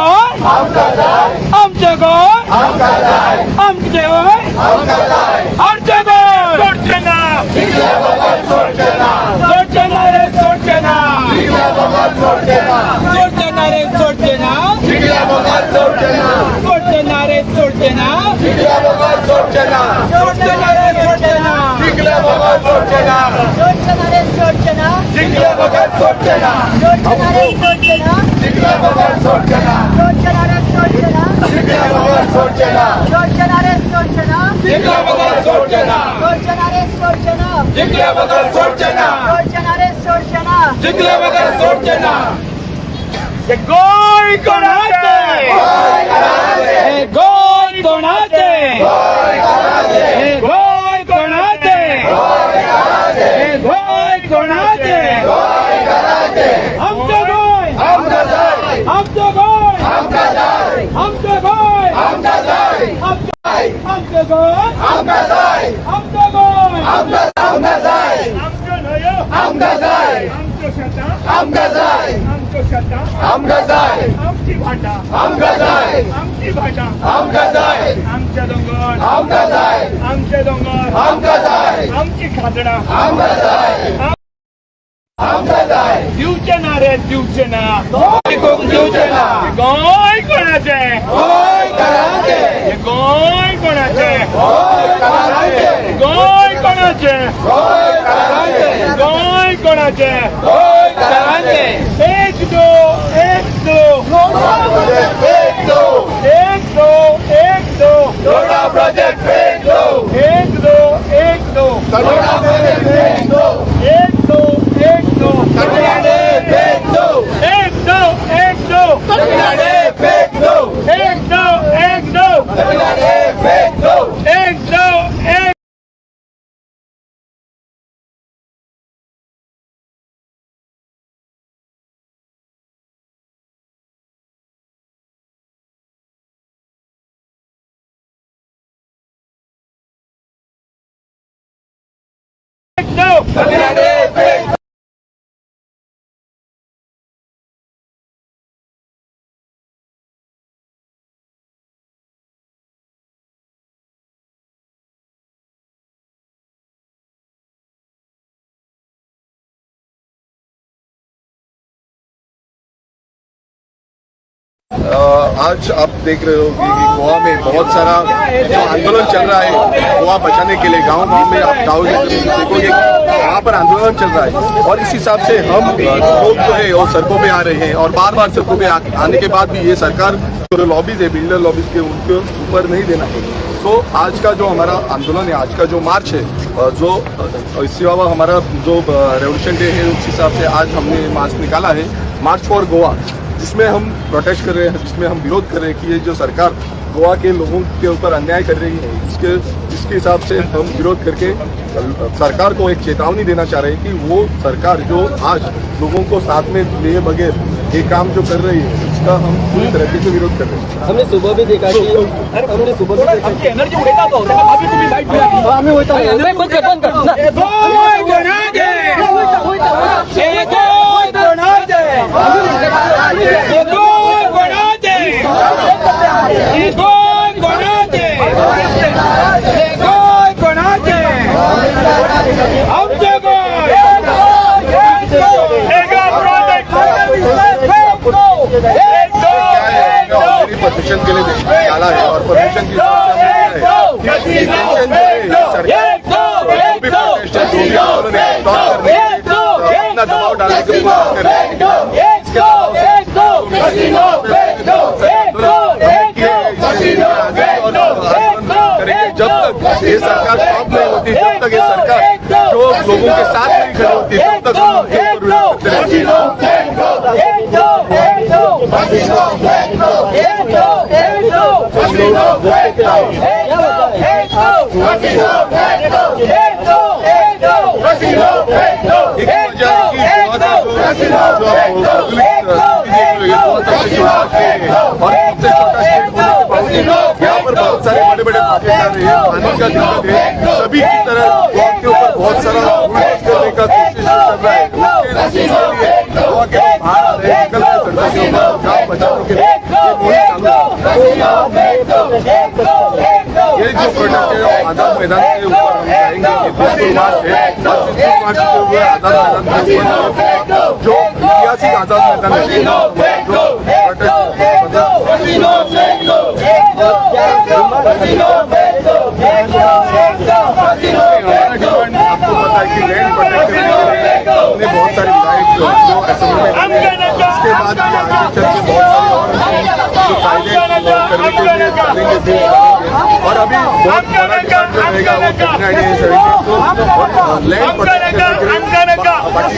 गोंय, आमचें गोंय, आमचें गोंय, आमचें गोंय. सोडचें ना, सोडचें ना रे, सोडचें ना, सोडचें ना रे, सोडचें ना, सोडचें ना रे, सोडचें ना, सोडचें ना रे, सोडचें ना. सोडचें ना रे, सोडचें ना. सोडचें ना रे, सोडचें ना. सोडचें ना रे, सोडचें ना. सोडचें ना रे, सोडचें ना. सोडचें ना रे, सोडचें ना. सोडचें ना रे, सोडचें ना. हे गोंय कोणाचें? हे गोंय कोणाचें? हे गोंय कोणाचें? हे गोंय कोणाचें? आमचें गोंय, आमचें गोंय, आमचें गोंय, आमचें गोंय, आमचें गोंय. आमच्यो न्हंयो, आमच्यो शेतां, आमच्यो शेतां, आमची भाटां, आमची भाटां, आमचे दोंगर, आमचे दोंगर, आमची खाजणां, दिवचे ना रे, दिवचे ना. दिवचें ना. गोंय कोणाचें? हे गोंय कोणाचें? गोंय कोणाचें? गोंय कोणाचें? एक दो, एक दो, एक दो, एक दो, एक दो, एक दो, एक दो, एक दो, एक दो, एक दो, एक दो, एक दो, एक दो, एक दो, एक. एक दो. आज आप देख रहे हो कि गोवा में बहुत सारा जो आंदोलन चल रहा है गोवा बचाने के लिए। गांव गांव में आप जाओगे तो देखोगे वहाँ पर आंदोलन चल रहा है और इस हिसाब से हम लोग जो है वो सड़कों पे आ रहे हैं और बार बार सड़कों पे आने के बाद भी ये सरकार जो लॉबीज है, बिल्डर लॉबीज के, उनके ऊपर नहीं देना है। तो आज का जो हमारा आंदोलन है, आज का जो मार्च है, जो इसके अलावा हमारा जो रेवोल्यूशन डे है, उस हिसाब से आज हमने मार्च निकाला है, मार्च फॉर गोवा, जिसमें हम प्रोटेस्ट कर रहे हैं, जिसमें हम विरोध कर रहे हैं कि ये जो सरकार गोवा के लोगों के ऊपर अन्याय कर रही है, इसके इसके हिसाब से हम विरोध करके सरकार को एक चेतावनी देना चाह रहे हैं कि वो सरकार जो आज लोगों को साथ में लिए बगैर ये काम जो कर रही है, उसका हम पूरी तरीके से विरोध कर रहे हैं। हमने सुबह भी देखा कि हमने सुबह भी देखा. आमची एनर्जी उडयता तो ताका भाभी तुम्ही लायट दिया. आम्ही वयता, बंद कर, बंद कर. गोंय कोणाचें? हे गोंय कोणाचें? हे गोंय कोणाचें? हे गोंय कोणाचें? हे गोंय कोणाचें? आमचें गोंय. मेगा प्रोजेक्ट, एक दो, एक दो. ऑलरेडी परमिशन के लिए निकाला है और परमिशन के हिसाब से हमने किया है। इंटेंशन जो है, ये सरकार जो भी प्रोटेस्ट है, जो भी आंदोलन है, स्टॉप करने के लिए अपना दबाव डालने की कोशिश कर रही है। इसके दबाव से करेंगे जब तक ये सरकार स्टॉप नहीं होती, जब तक ये सरकार जो लोगों के साथ नहीं खड़ी होती, तब तक हम उनके ऊपर विरोध करते रहेंगे। एक दो, एक दो, एक दो, एक दो, एक दो, एक दो, एक दो, एक दो. एक वजह है कि गोवा का जो भौगोलिक स्थिति देख रहे हो, गोवा सबसे छोटा स्टेट है और सबसे छोटा स्टेट होने के बावजूद यहाँ पर बहुत सारे बड़े बड़े प्रोजेक्ट आ रहे हैं। पानी का दिक्कत है, सभी की तरह गोवा के ऊपर बहुत सारा बुलडोज करने का कोशिश चल रहा है। उसके लिए गोवा के लोग बाहर आ रहे हैं, निकल रहे हैं सड़कों के ऊपर, गाँव बचाने के लिए। ये ये जो प्रोटेस्ट है आजाद मैदान के ऊपर हम जाएंगे। ये पीसफुल मार्च है और पीसफुल मार्च के हुए आजाद मैदान के ऊपर जो ऐतिहासिक आजाद मैदान है, जो प्रोटेस्ट हमारा डिमांड आपको पता है कि लैंड प्रोटेक्ट करने के लिए हमने बहुत सारे विधायक जो असेंबली में बने, उसके बाद भी आगे चल के बहुत सारे और जो कायदे करने के लिए चलेंगे बिल बनेंगे। और अभी बहुत बड़ा डिमांड जो रहेगा वो 39A और लैंड प्रोटेक्ट करने के लिए बाकी का डिमांड रहेगा।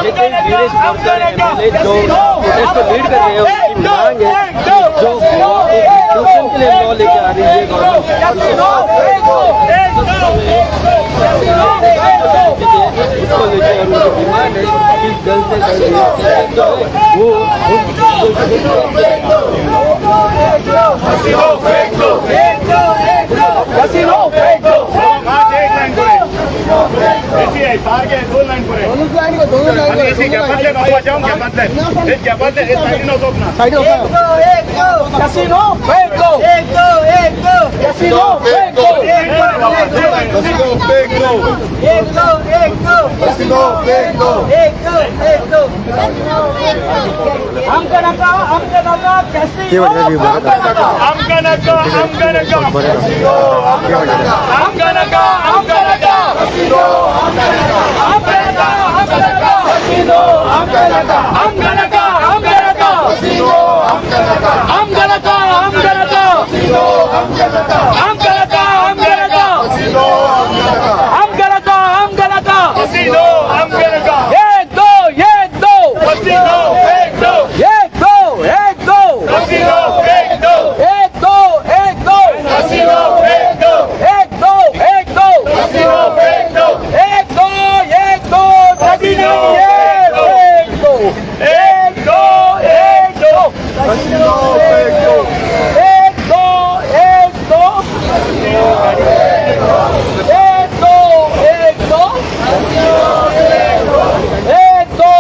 लेकिन वीरेश बहुत सारे एमएलए जो प्रोटेस्ट को लीड कर रहे हैं, उनकी मांग है कि जो गोवा को डिस्ट्रक्शन के लिए लॉ लेके आ रही है गवर्नमेंट, उसको लेके और उनकी डिमांड है कि जल्द से जल्द जो है वो एक लाईन पुढे एसी आहे सारखे दोन लाईन पुढे आणि एसी गॅपातले वचपाचें गॅपातले हे गॅपातले हे सायडीन वचप ना. कसिनो फेंको, कसिनो फेंको, कसिनो फेंक दो, कसिनो फेंक दो। आमकां नाका, आमकां नाका, कॅसिनो आमकां नाका, आमकां नाका, आमकां नाका, आमकां नाका, आमकां नाका, आमकां नाका, आमकां नाका, आमकां नाका, आमकां नाका, आमकां नाका, आमकां नाका, आमकां नाका, आमकां नाका, आमकां नाका, आमकां नाका। कसिनो आमकां नाका। एक दो, एक दो, कसिनो फेंक दो, एक दो, एक दो, कसिनो फेंक दो, एक दो, एक दो, कसिनो फेंक दो, एक दो, एक दो, कसिनो फेंक दो, एक दो, एक दो, कसिनो एक दो, एक दो, एक दो, कसिनो फेंक दो, एक दो, एक दो, एक दो, एक दो, एक दो,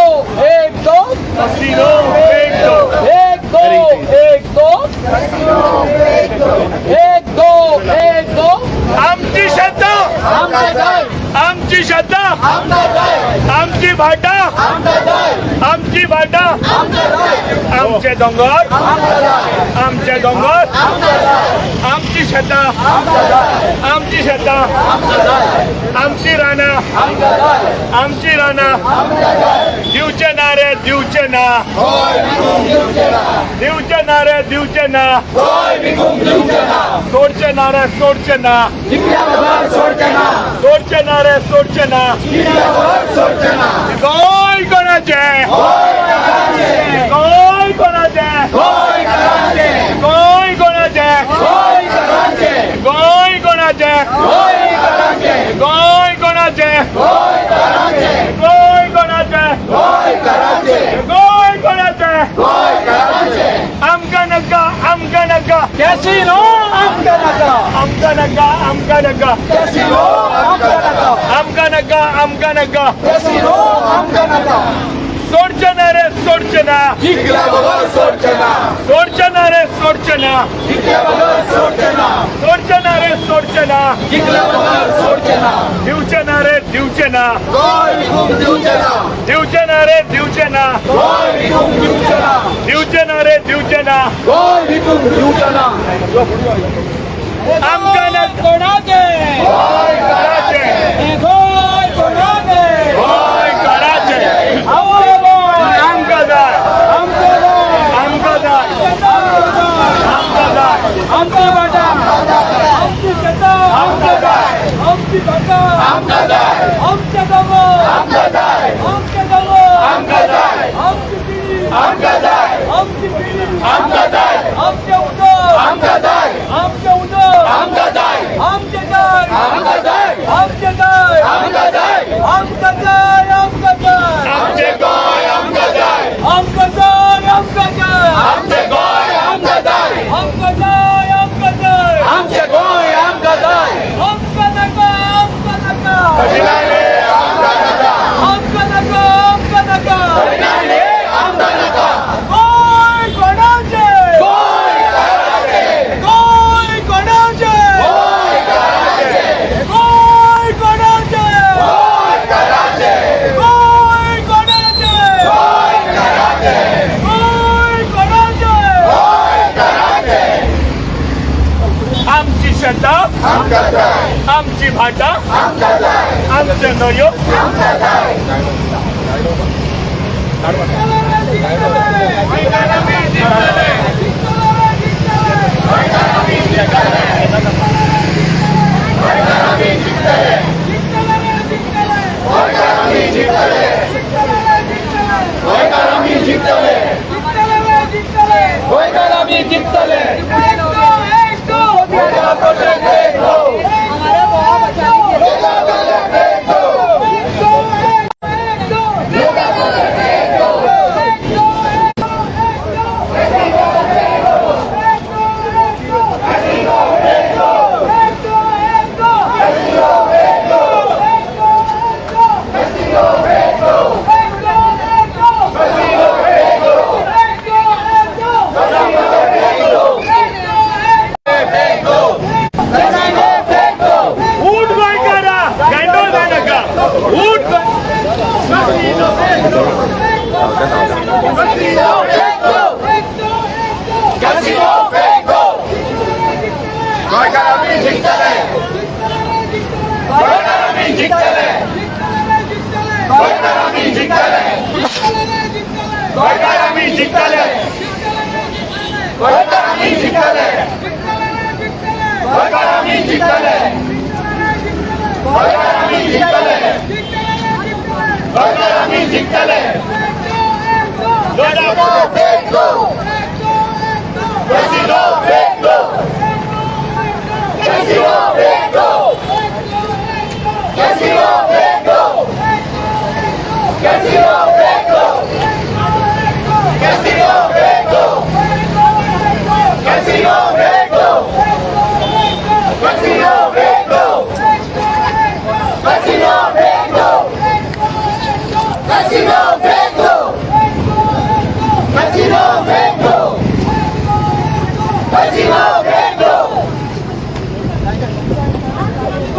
एक दो, कसिनो फेंक दो, एक दो, एक दो, एक दो, एक दो। आमची श्रद्धा, आमची श्रद्धा, आमची भाटा, आमची भाटा, आमचे दोंगर, आमचे दोंगर, आमची श्रद्धा, आमची श्रद्धा, आमची रानां, आमची रानां, दिवचे ना रे, दिवचे ना, दिवचे ना रे, दिवचे ना, सोडचे ना रे, सोडचे ना, सोडचे ना रे, सोडचे ना। गोंय कोणाचें? गोंय कोणाचें? गोंय कोणाचें? गोंय कोणाचें? गोंय कोणाचें? गोंय कोणाचें? गोंय कोणाचें? आमकां नाका, आमकां नाका, कॅसिनो आमकां नाका, आमकां नाका, आमकां नाका, कॅसिनो आमकां नाका, आमकां नाका, आमकां नाका, कॅसिनो आमकां नाका। सोडचे ना रे, सोडचे ना, सोडचे ना रे, सोडचे ना, सोडचे ना रे, सोडचे ना, दिवचे ना रे, दिवचे ना, दिवचे ना रे, दिवचे ना, दिवचे ना रे, दिवचे ना, आमकां नाका। कोणाचें? कराचें, गोंय कोणाचें? गोंय कराचें, आमचें गोंय, आमकां जाय, आमचें गोंय, आमकां जाय, आमकां जाय, आमची भाटां, आमची शेतां, आमची भाटां, आमचे दोंगर, आमचे दोंगर, आमची पिढी, आमची पिढी, आमचें उदक, आमचें उदक, आमचें जाय, आमचें जाय, आमकां जाय, आमकां जाय, आमचें गोंय आमकां जाय, आमकां जाय, आमकां जाय, आमचें गोंय आमकां जाय, आमकां जाय, आमकां जाय, आमचे गोंय आमकां जाय। आमकां नाका, आमकां नाका, कसिनो आमची भाटा, आमचे न्हंयो. हमारा गोवा बचाने के लिए. ऊट गोंयकारा, गांडोळ जाय नाका. ऊट.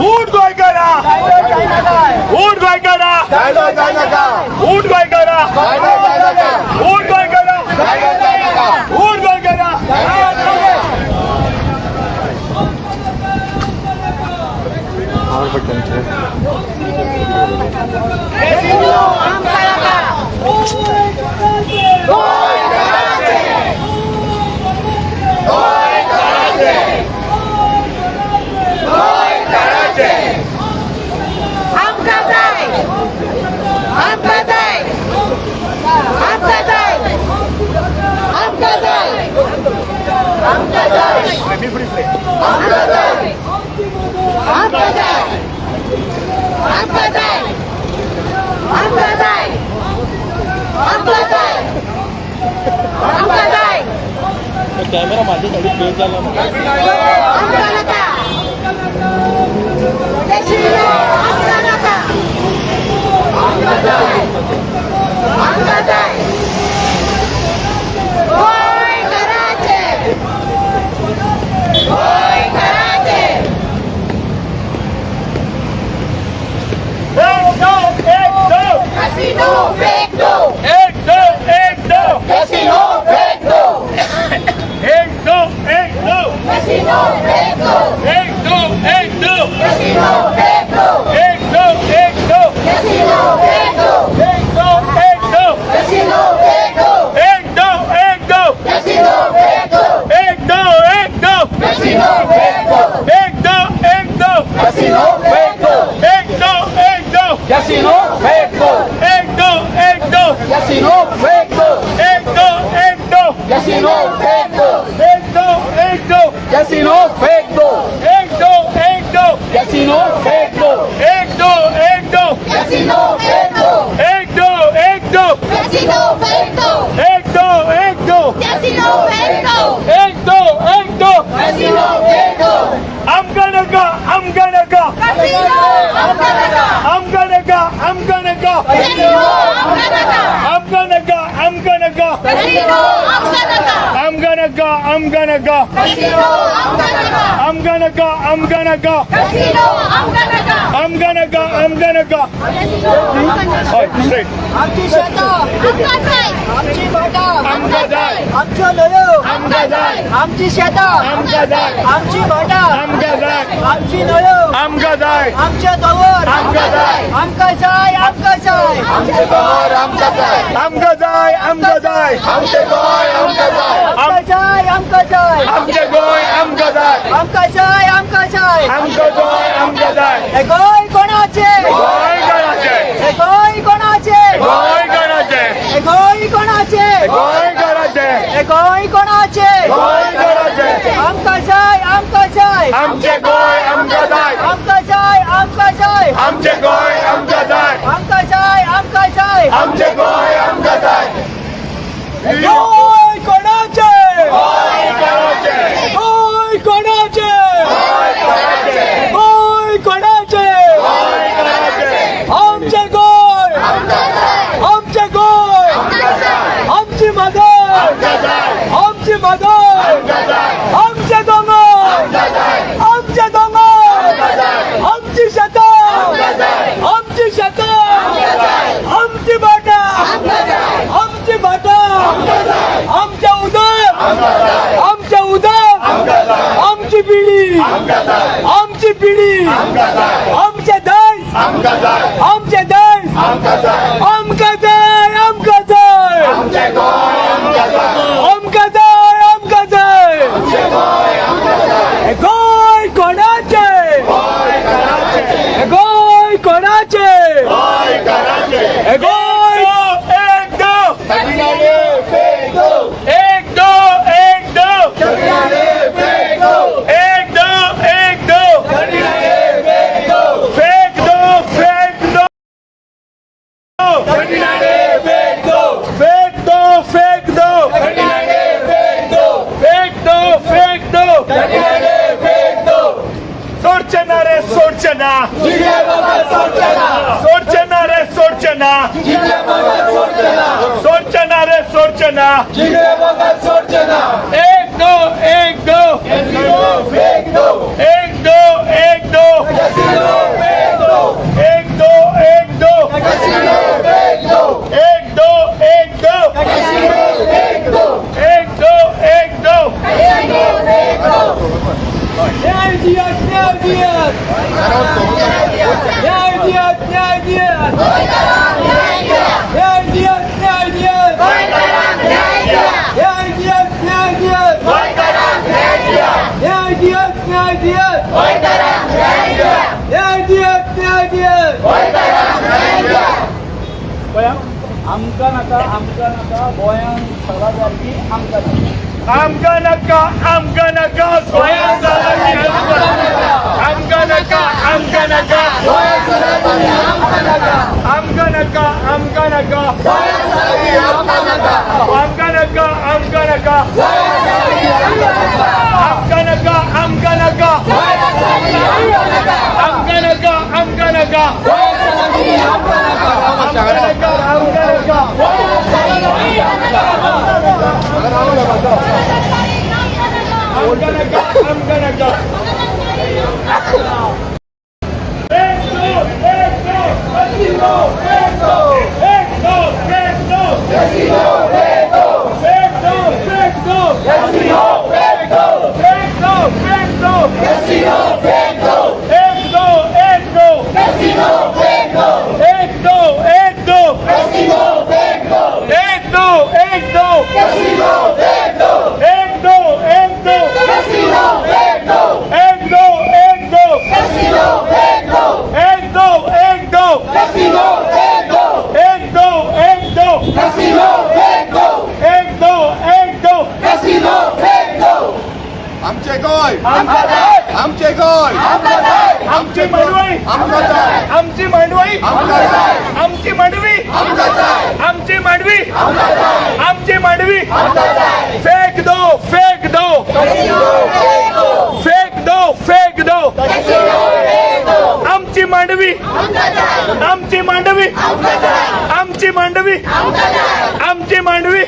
ऊट गोंयकारा, ऊट गोंयकारा, ऊट गोंयकारा, ऊट गोंयकारा, ऊट गोंयकारा. आमकां जाय, आमकां जाय, आमकां जाय, आमकां जाय, आमकां जाय, आमकां जाय, आमकां जाय, आमकां जाय, आमकां जाय, आमकां जाय, आमकां जाय. कॅमेरा माझ्या साईडीत बेस झाला. आमकां नाका कॅसिनो, आमकां नाका. आमकां जाय, आमकां जाय. गोंयकाराचें, गोंयकाराचें. एक दो, एक दो. कॅसिनो फेक दो. एक दो, एक दो. कॅसिनो फेक दो. एक दो, एक दो. कॅसिनो फेक दो. एक दो, एक दो. कॅसिनो फेक दो. एक दो, एक दो. कॅसिनो फेक दो. एक दो, एक दो. कॅसिनो फेक दो. एक दो, एक दो. कॅसिनो फेक दो. एक दो, एक दो. कॅसिनो फेक दो. एक दो, एक दो. कॅसिनो फेक दो. एक दो, एक दो. कॅसिनो फेक दो. एक दो, एक दो. कॅसिनो फेक दो. एक दो, एक दो. कॅसिनो फेक दो. एक दो, एक दो. कॅसिनो फेक दो. एक दो, एक दो. कॅसिनो फेक दो. एक दो, एक दो. कॅसिनो फेक दो. एक दो, एक दो. कॅसिनो फेक दो. एक दो, एक दो. कॅसिनो फेक दो. एक दो, एक दो. कॅसिनो फेक दो. आमकां नाका, आमकां नाका. कॅसिनो आमकां नाका. आमकां नाका, आमकां नाका. कॅसिनो आमकां नाका. आमकां नाका, आमकां नाका. कॅसिनो आमकां नाका. आमकां gonna go, I'm gonna go. I'm gonna go, I'm gonna go. I'm gonna go, I'm gonna go. हय, straight. आमची शेतां, आमची भाटां, आमकां जाय, आमच्यो न्हंयो, आमकां जाय, आमची शेतां, आमकां जाय, आमची भाटां, आमकां जाय, आमची न्हंयो, आमकां जाय, आमचे दोंगर, आमकां जाय, आमकां जाय, आमकां जाय, आमचे गोंय आमकां जाय, आमकां जाय, आमकां जाय, आमचे गोंय आमकां जाय, आमकां जाय, आमकां जाय, आमचें गोंय आमकां जाय, आमकां जाय, आमकां जाय. आमकां गोंय आमकां जाय. हे गोंय कोणाचें? गोंयकाराचें, हे गोंय कोणाचें? गोंयकाराचें, हे गोंय कोणाचें? गोंयकाराचें, हे गोंय कोणाचें? गोंयकाराचें. आमकां जाय, आमकां जाय, आमचें गोंय आमकां जाय, आमकां जाय, आमकां जाय, आमचें गोंय आमकां जाय, आमकां जाय, आमकां जाय. आमचें गोंय आमकां जाय. गोंय कोणाचें? गोंयकाराचें, गोंय कोणाचें? गोंयकाराचें, गोंय कोणाचें? गोंयकाराचें. आमचें गोंय, आमचें गोंय, आमची मदत, आमकां जाय, आमची मदत, आमकां जाय, आमचे दोंगर, आमचे दोंगर, आमची शेतां, आमची शेतां, आमची भाटां, आमची भाटां, आमचें उदक, आमचें उदक, आमची पिढी, आमची पिढी, आमचे देश, आमकां जाय, आमचे देश, आमकां जाय, आमकां जाय, आमकां जाय, आमचें गोंय आमकां जाय, आमकां जाय, आमकां जाय. हे गोंय कोणाचें? गोंयकाराचें, हे गोंय कोणाचें? गोंयकाराचें. हे गोंय एक दो, एक दो, एक दो, एक दो, एक दो, फेंक दो, फेंक दो, फेंक दो, फेंक दो, फेंक दो, फेंक दो. सोडचे ना रे, सोडचे ना, सोडचे ना रे, सोडचे ना, सोडचे ना रे, सोडचे ना. एक दो, एक दो, एक दो, एक दो, एक दो, एक दो, एक दो, एक दो, एक दो, एक दो, एक दो. न्याय दियात, न्याय दियात, न्याय दियात, न्याय दियात, न्याय दियात, न्याय दियात, न्याय दियात, न्याय दियात, न्याय दियात, न्याय दियात, न्याय दियात, न्याय दियात. आमकां नाका, आमकां नाका, गोंयांत सभा जाली आमकां नाका. आमकां नाका, आमकां नाका, गोंयांत जालां आमकां नाका, आमकां नाका, आमकां नाका, आमकां नाका, आमकां नाका, आमकां नाका, आमकां नाका, आमकां नाका, आमकां नाका, आमकां नाका, आमकां नाका, आमकां नाका. आमकां नाका, आमकां नाका. एक दो, एक दो, एक दो, एक दो, एक दो, फेंक दो, फेंक दो, फेंक दो, फेंक दो, फेंक दो, एक दो, एक दो, एक दो, एक दो, एक दो, एक दो, एक दो, एक दो, एक दो, एक दो, एक दो, एक दो, एक दो, एक दो, एक दो, एक दो, एक दो, एक दो. आमचे गोंय, आमचे गोंय, आमची मांडवी, आमकां जाय, आमची मांडवी, आमकां जाय, आमची मांडवी, आमकां जाय, आमची मांडवी, आमची मांडवी. फेंक दो, फेंक दो, फेंक दो, फेंक दो. आमची मांडवी, आमची मांडवी, आमची मांडवी, आमची मांडवी.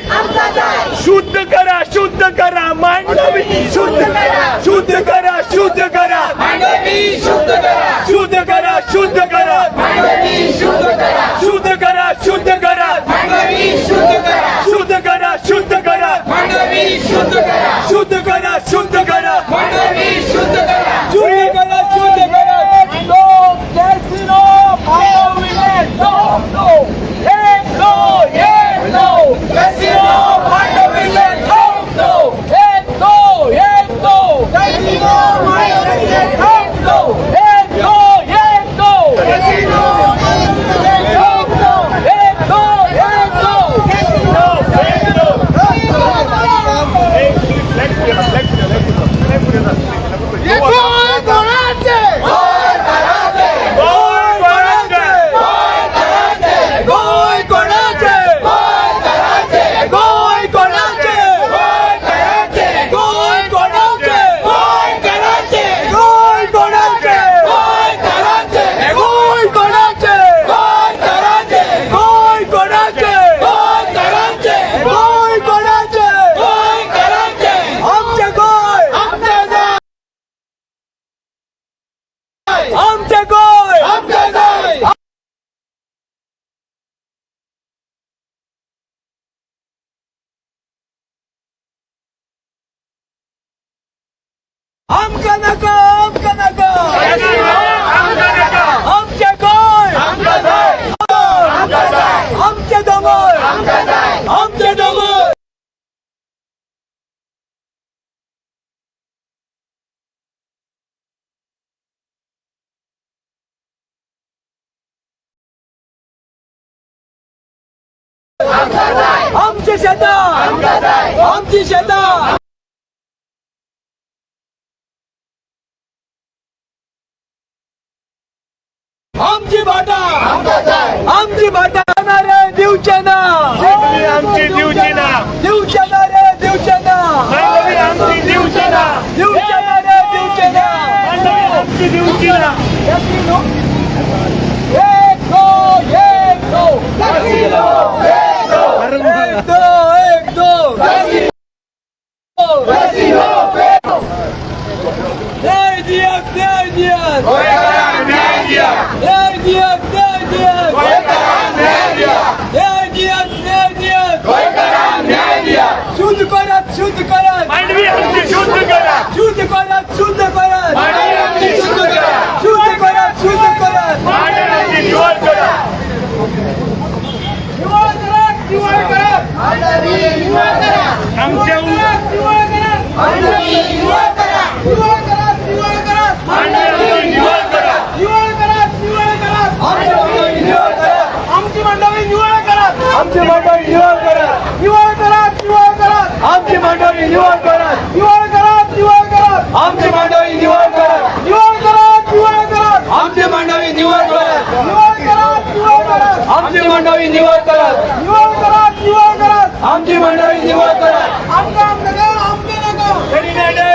शुद्ध करा. शुद्ध करा मांडवी शुद्ध करा शुद्ध करा शुद्ध करा मांडवी शुद्ध करा शुद्ध करा शुद्ध करा मांडवी शुद्ध करा शुद्ध करा शुद्ध करा मांडवी शुद्ध करा शुद्ध करा शुद्ध करा मांडवी शुद्ध करा शुद्ध करा शुद्ध करा मांडवी शुद्ध करा शुद्ध करा शुद्ध करा. कॅसिनो मांडवी दो दो एक दो एक दो कॅसिनो मांडवी दो दो एक दो एक दो कॅसिनो मांडवी दो दो एक दो एक दो कॅसिनो मांडवी दो दो एक दो एक दो कॅसिनो गोय कोणाचे गोय कोणाचे गोय कोणाचे गोय कोणाचे गोय कोणाचे गोय कोणाचे गोय कोणाचे गोय कोणाचे गोय कोणाचे आमचे गोय आमचे गोय आमकां नाका आमकां नाका आमचे गोय आमचे दोंगर आमचे दोंगर. आमचे शेतां आमची शेतां आमची भाटा आमची भाटा ना रे दिवचे ना मांडवी आमची दिवची ना दिवचे ना रे दिवचे ना मांडवी आमची दिवची ना दिवचे ना रे दिवचे ना मांडवी आमची दिवची ना. एक दो एक दो एक दो एक दो न्याय दिया न्याय दिया न्याय दिया न्याय दिया न्याय दिया न्याय दिया न्याय दिया न्याय दिया न्याय दिया. शुद्ध करात शुद्ध करात मांडवी आमची शुद्ध करा शुद्ध करात शुद्ध करात मांडवी आमची शुद्ध करा शुद्ध करात शुद्ध करात मांडवी आमची निवड करा निवड करात निवड करात आमच्या निवड करात निवड करात निवड करात मांडवी आमची निवड करा निवड करात निवड करात आमची मंडळी निवड करात आमची मंडळी निवड करात निवड करात निवड करात आमची मंडळी निवड करात निवड करात निवड करात आमची मंडळी निवड करात निवड करात निवड करात आमची मंडळी निवड करात निवड करात निवड करात आमची मंडळी निवड करात निवड करात निवड करात आमची मंडळी निवड करात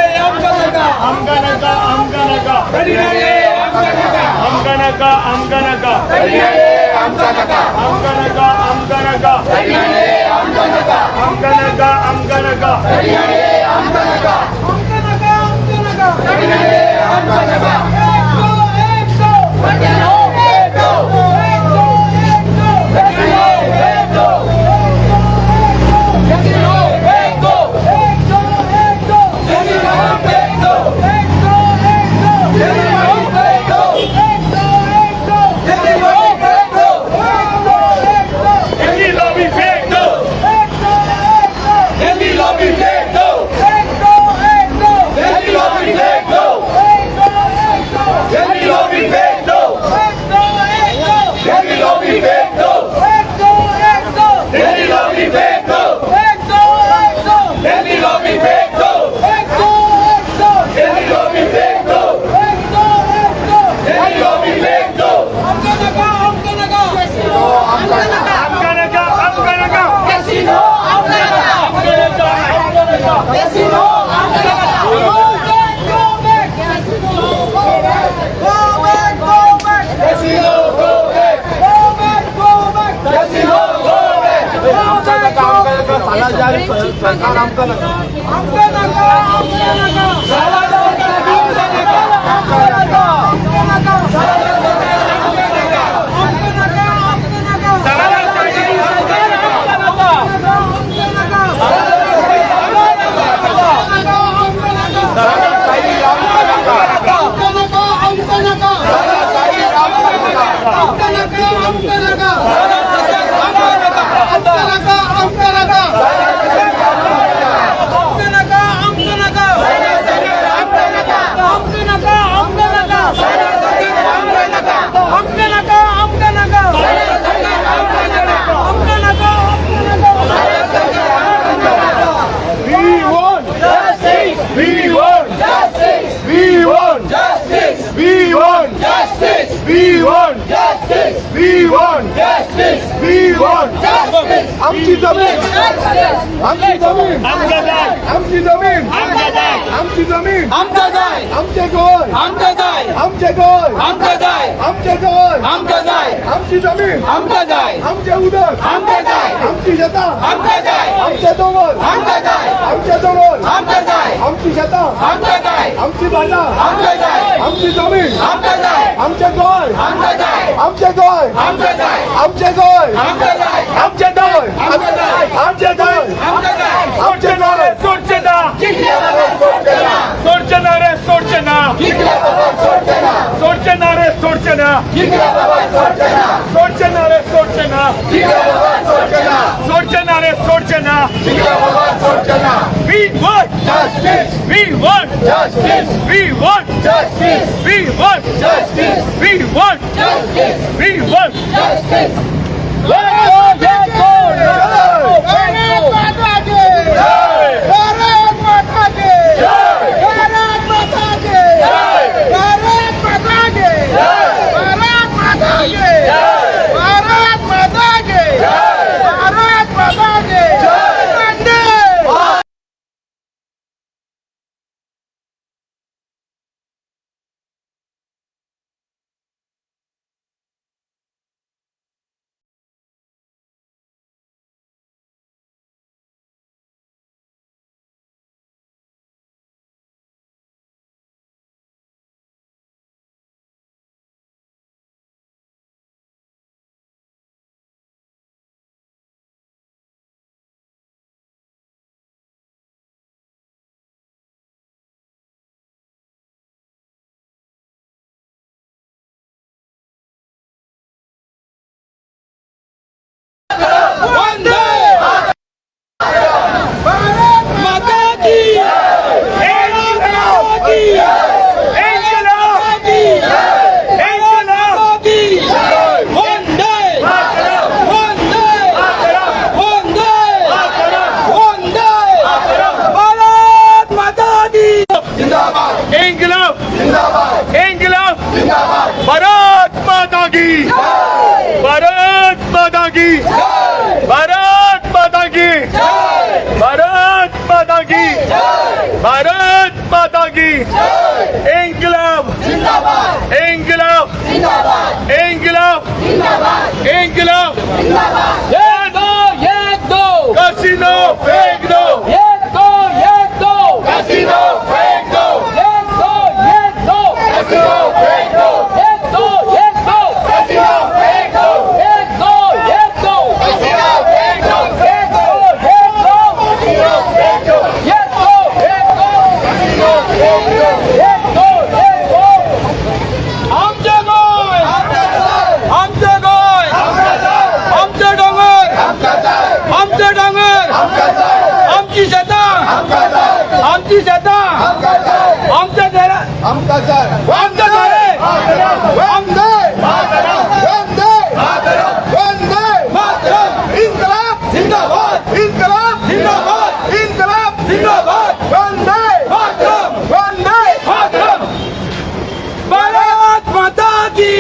आमका नका आमका नका कडी आमका नका आमका नका आमका नका कडी आमका नका आमका नका आमका नका आमका नका आमका नका आमका नका आमका नका आमका नका आमका नका आमका नका एक दो एक दो एक दो एक दो एक दो एक दो एक दो एक दो एक दो एक दो एक दो एक दो एक दो एक दो एक दो एक दो दिल्ली लॉबी फेंक दो एक दो एक दो दिल्ली लॉबी फेंक दो एक सरकार आमकां नाका. आमकां नाका, आमकां नाका. आमकां नाका, आमकां नाका. आमकां नाका, आमकां नाका. आमकां नाका, आमकां नाका. आमकां नाका, आमकां नाका. आमकां नाका, आमकां नाका. आमकां नाका, आमकां नाका. आमकां नाका, आमकां नाका. आमकां नाका, आमकां नाका. आमकां नाका, आमकां नाका. आमकां नाका, आमकां नाका. We want justice. We want justice. We want justice. We want justice. We want justice. We want justice. We want justice. आमची जमीन, आमची जमीन, आमची जमीन, आमची जमीन, आमकां जाय, आमचे गोंय, आमकां जाय, आमचे गोंय, आमकां जाय, आमचे गोंय, आमकां जाय, आमची जमीन, आमकां जाय, आमचे उदक, आमकां जाय, आमची शेतां, आमकां जाय, आमचे दोंगर, आमकां जाय, आमचे दोंगर, आमकां जाय, आमची शेतां, आमकां जाय, आमची भाटां, आमकां जाय, आमची जमीन, आमकां जाय, आमचे गोंय, आमकां जाय, आमचे गोंय, आमकां जाय, आमचे गोंय, आमकां जाय, आमचे गोंय, आमकां जाय, आमचे गोंय, आमकां जाय. आमचे गोंय. सोडचे ना, सोडचे ना रे, सोडचे ना, सोडचे ना रे, सोडचे ना, सोडचे ना रे, सोडचे ना, सोडचे ना रे, सोडचे ना. We want Justice! We want Justice! We want Justice! We want Justice! We want Justice! We want Justice! Let go, let go, let go. Bharat माता की, भारत माता की, भारत माता की, भारत माता की, भारत माता की, भारत माता की, वंदे. वंदे भारत माता की, इनकलाब, इनकलाब, इनकलाब. की वंदे, वंदे, वंदे, वंदे भारत माता की. इनकलाब, इनकलाब. भारत माता की, भारत माता की, भारत माता की, भारत माता की, भारत माता की. इनकलाब, इनकलाब, इनकलाब, इनकलाब. एक दो, एक दो, कसिनो फेंक दो, एक दो, एक दो, कसिनो फेंक दो! एक दो, एक दो, कसिनो फेंक दो! एक दो, एक दो, कसिनो फेंक दो! एक दो, एक दो, कसिनो फेंक दो! एक दो, एक दो, कसिनो फेंक दो! एक दो, एक दो, कसिनो फेंक दो! एक दो, एक दो. आमचे गोंय, आमचे गोंय, आमचे डोंगर, आमचे डोंगर, आमची शेतां, आमची शेतां, आमच्या घरा, आमकां जाय! आमच्या घरे, वंदे! वंदे! वंदे! इन्कलाब! जिंदाबाद, इन्कलाब! जिंदाबाद, इन्कलाब! जिंदाबाद, वंदे! मातरम, वंदे! मातरम. भारत माता की,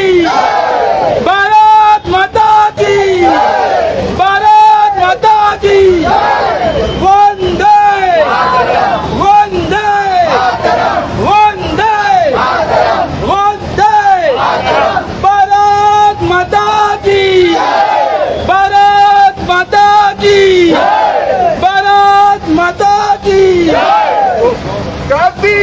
भारत माता की, भारत माता की. वंदे, वंदे, वंदे.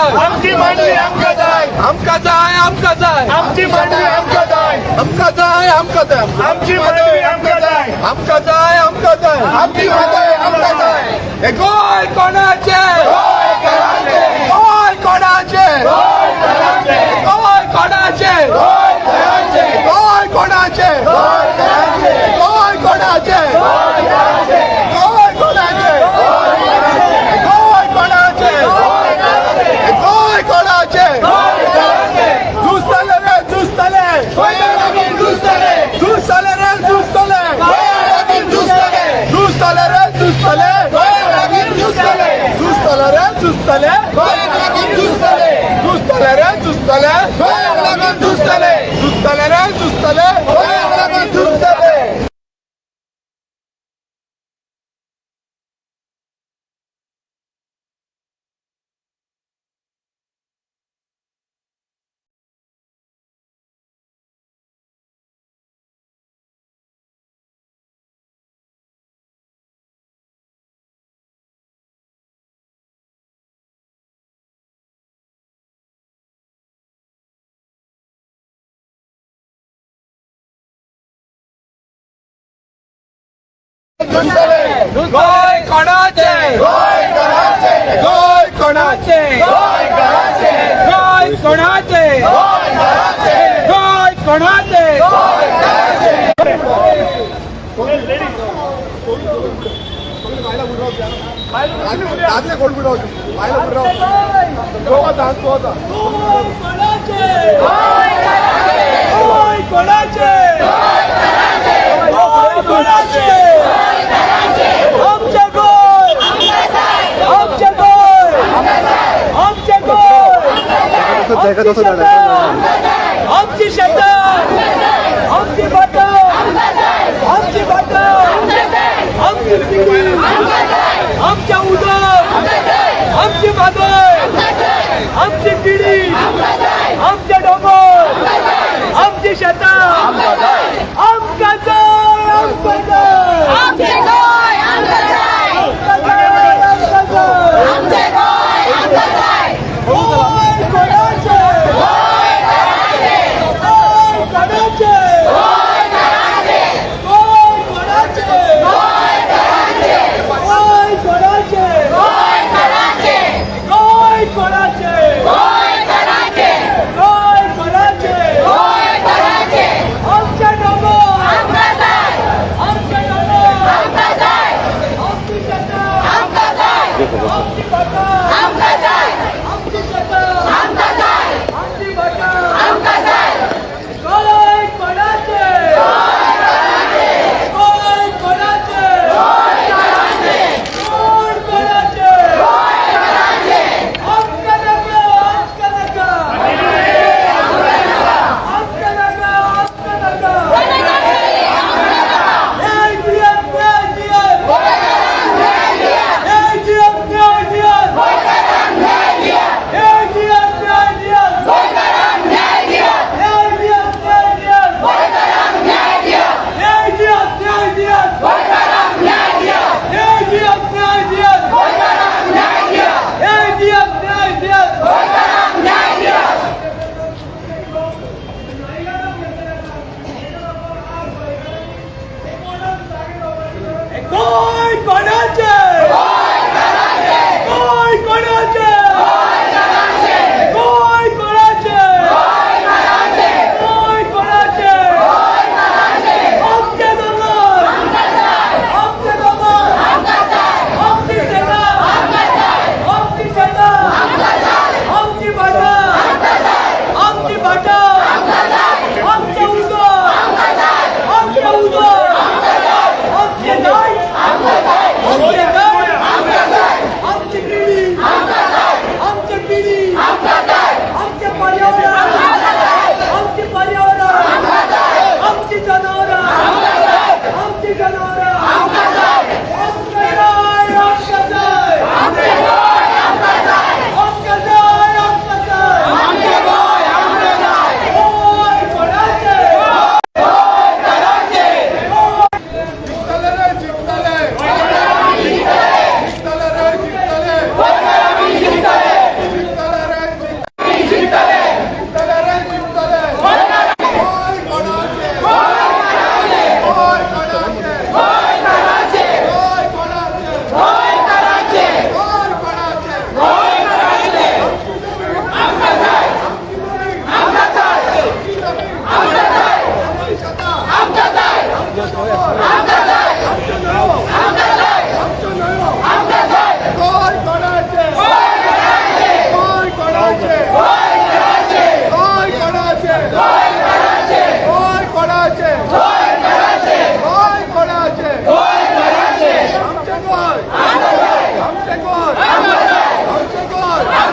जाय. आमची मांडवी आमकां जाय. आमकां जाय, आमकां जाय. आमची मांडवी आमकां जाय. आमकां जाय, आमकां जाय. आमची मांडवी आमकां जाय. आमकां जाय, आमकां जाय. आमची मांडवी आमकां जाय. हे गोंय कोणाचें? गोंय कोणाचें? गोंय कोणाचें? गोंय कोणाचें? गोंय कोणाचें? गोंय कोणाचें? गोंय कोणाचें? गोंय कोणाचें? झुजतले रे, झुजतले. झुजतले रे, झुजतले. झुजतले रे, झुजतले. झुजतले रे, झुजतले. झुजतले रे, झुजतले. झुजतले रे, झुजतले. झुजतले. गोंय कोणाचें? गोंय कोणाचें? गोंय कोणाचें? गोंय कोणाचें? दादले कोण बुडवते? बायला बुडवते. गोवा दास, गोवा दास. गोंय कोणाचें? गोंय कोणाचें? गोंय कोणाचें? आमचें गोंय, आमचें गोंय, आमचें गोंय. आमची शेतां, आमची शेतां, आमची भाटां, आमची भाटां, आमची पिढी, आमचें उदक, आमची म्हादय, आमची पिढी, आमचे दोंगर, आमची शेतां. आमकां जाय, आमकां जाय. आमचे गोंय आमकां जाय. आमकां जाय, आमकां जाय. आमचे गोंय आमकां जाय. गोंय कोणाचें? गोंय कोणाचें? गोंय कोणाचें? गोंय कोणाचें? गोंय कोणाचें? गोंय कोणाचें? आमचे दोंगर, आमचे दोंगर, आमची शेतां, आमची भाटां, आमची शेतां, आमची भाटां. गोंय कोणाचें? गोंय कोणाचें? कोण कोणाचें? आमकां नाका, आमकां नाका. आमकां नाका, आमकां नाका. न्याय दियात, न्याय दियात. न्याय दियात, न्याय दियात.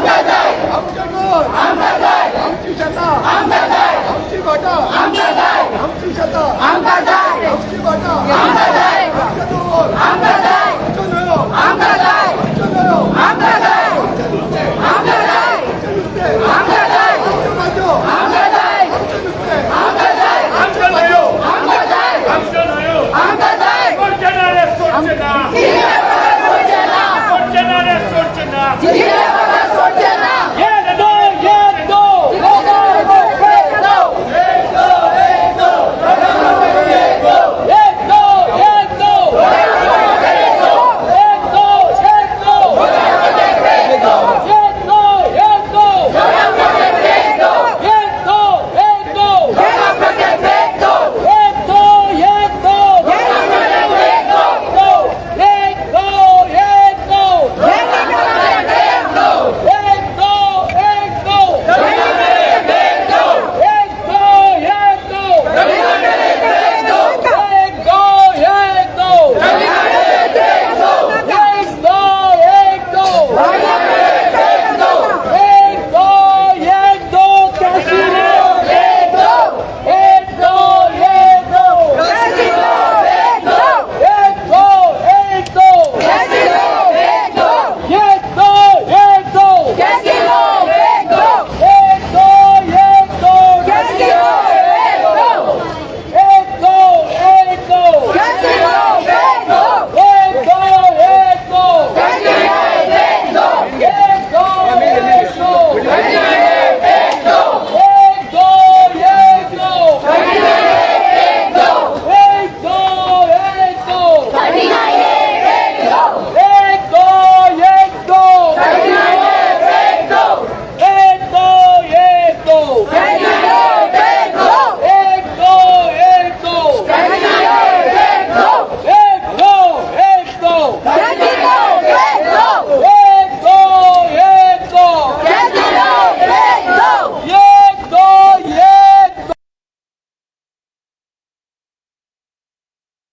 आमकां जाय. आमचें गोंय आमकां जाय. आमची शेतां आमकां जाय. आमची भाटां आमकां जाय. आमची शेतां आमकां जाय. आमची भाटां आमकां जाय. आमचें दोंगर आमकां जाय. आमच्यो न्हंयो आमकां जाय. आमच्यो न्हंयो आमकां जाय. आमचें नुस्तें आमकां जाय. आमचें नुस्तें आमकां जाय. आमच्यो भाजयो आमकां जाय. आमचें नुस्तें आमकां जाय. आमच्यो भाजयो आमकां जाय. आमच्यो न्हंयो आमकां जाय. सोडचे ना रे सोडचे ना. जिखल्या बगर सोडचे ना. सोडचे ना रे सोडचे ना. जिखल्या बगर सोडचे ना. एक दो एक दो. एक दो. एक दो एक दो. एक दो एक दो. एक दो एक दो. एक दो एक दो. एक दो एक दो. एक दो एक दो. एक दो एक दो. एक दो एक दो. एक दो एक दो. एक दो एक दो. एक दो एक दो. एक दो एक दो. एक दो एक दो. एक दो कैसीनो. एक दो. एक दो एक दो. कैसीनो. एक दो. एक दो एक दो. कैसीनो. एक दो. एक दो एक दो. कैसीनो. एक दो. एक दो एक दो. कैसीनो. एक दो. एक दो एक दो. कैसीनो. एक दो. एक दो एक दो. कैसीनो. एक दो. एक दो एक दो. एक दो. एक दो एक दो. एक दो. एक दो एक दो. एक दो. एक दो एक दो. एक दो. एक दो एक दो. एक दो. एक दो एक दो. एक दो. एक दो एक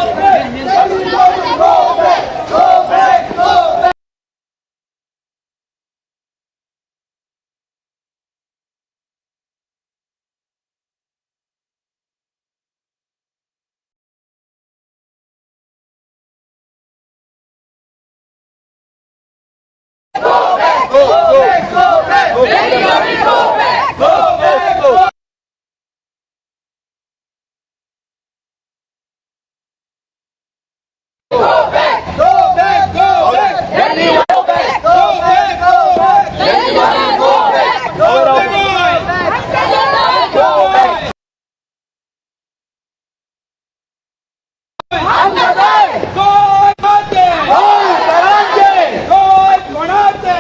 दो. एक दो. एक दो एक दो. एक दो. एक दो एक दो. गोय माते. गोय कोणाचे.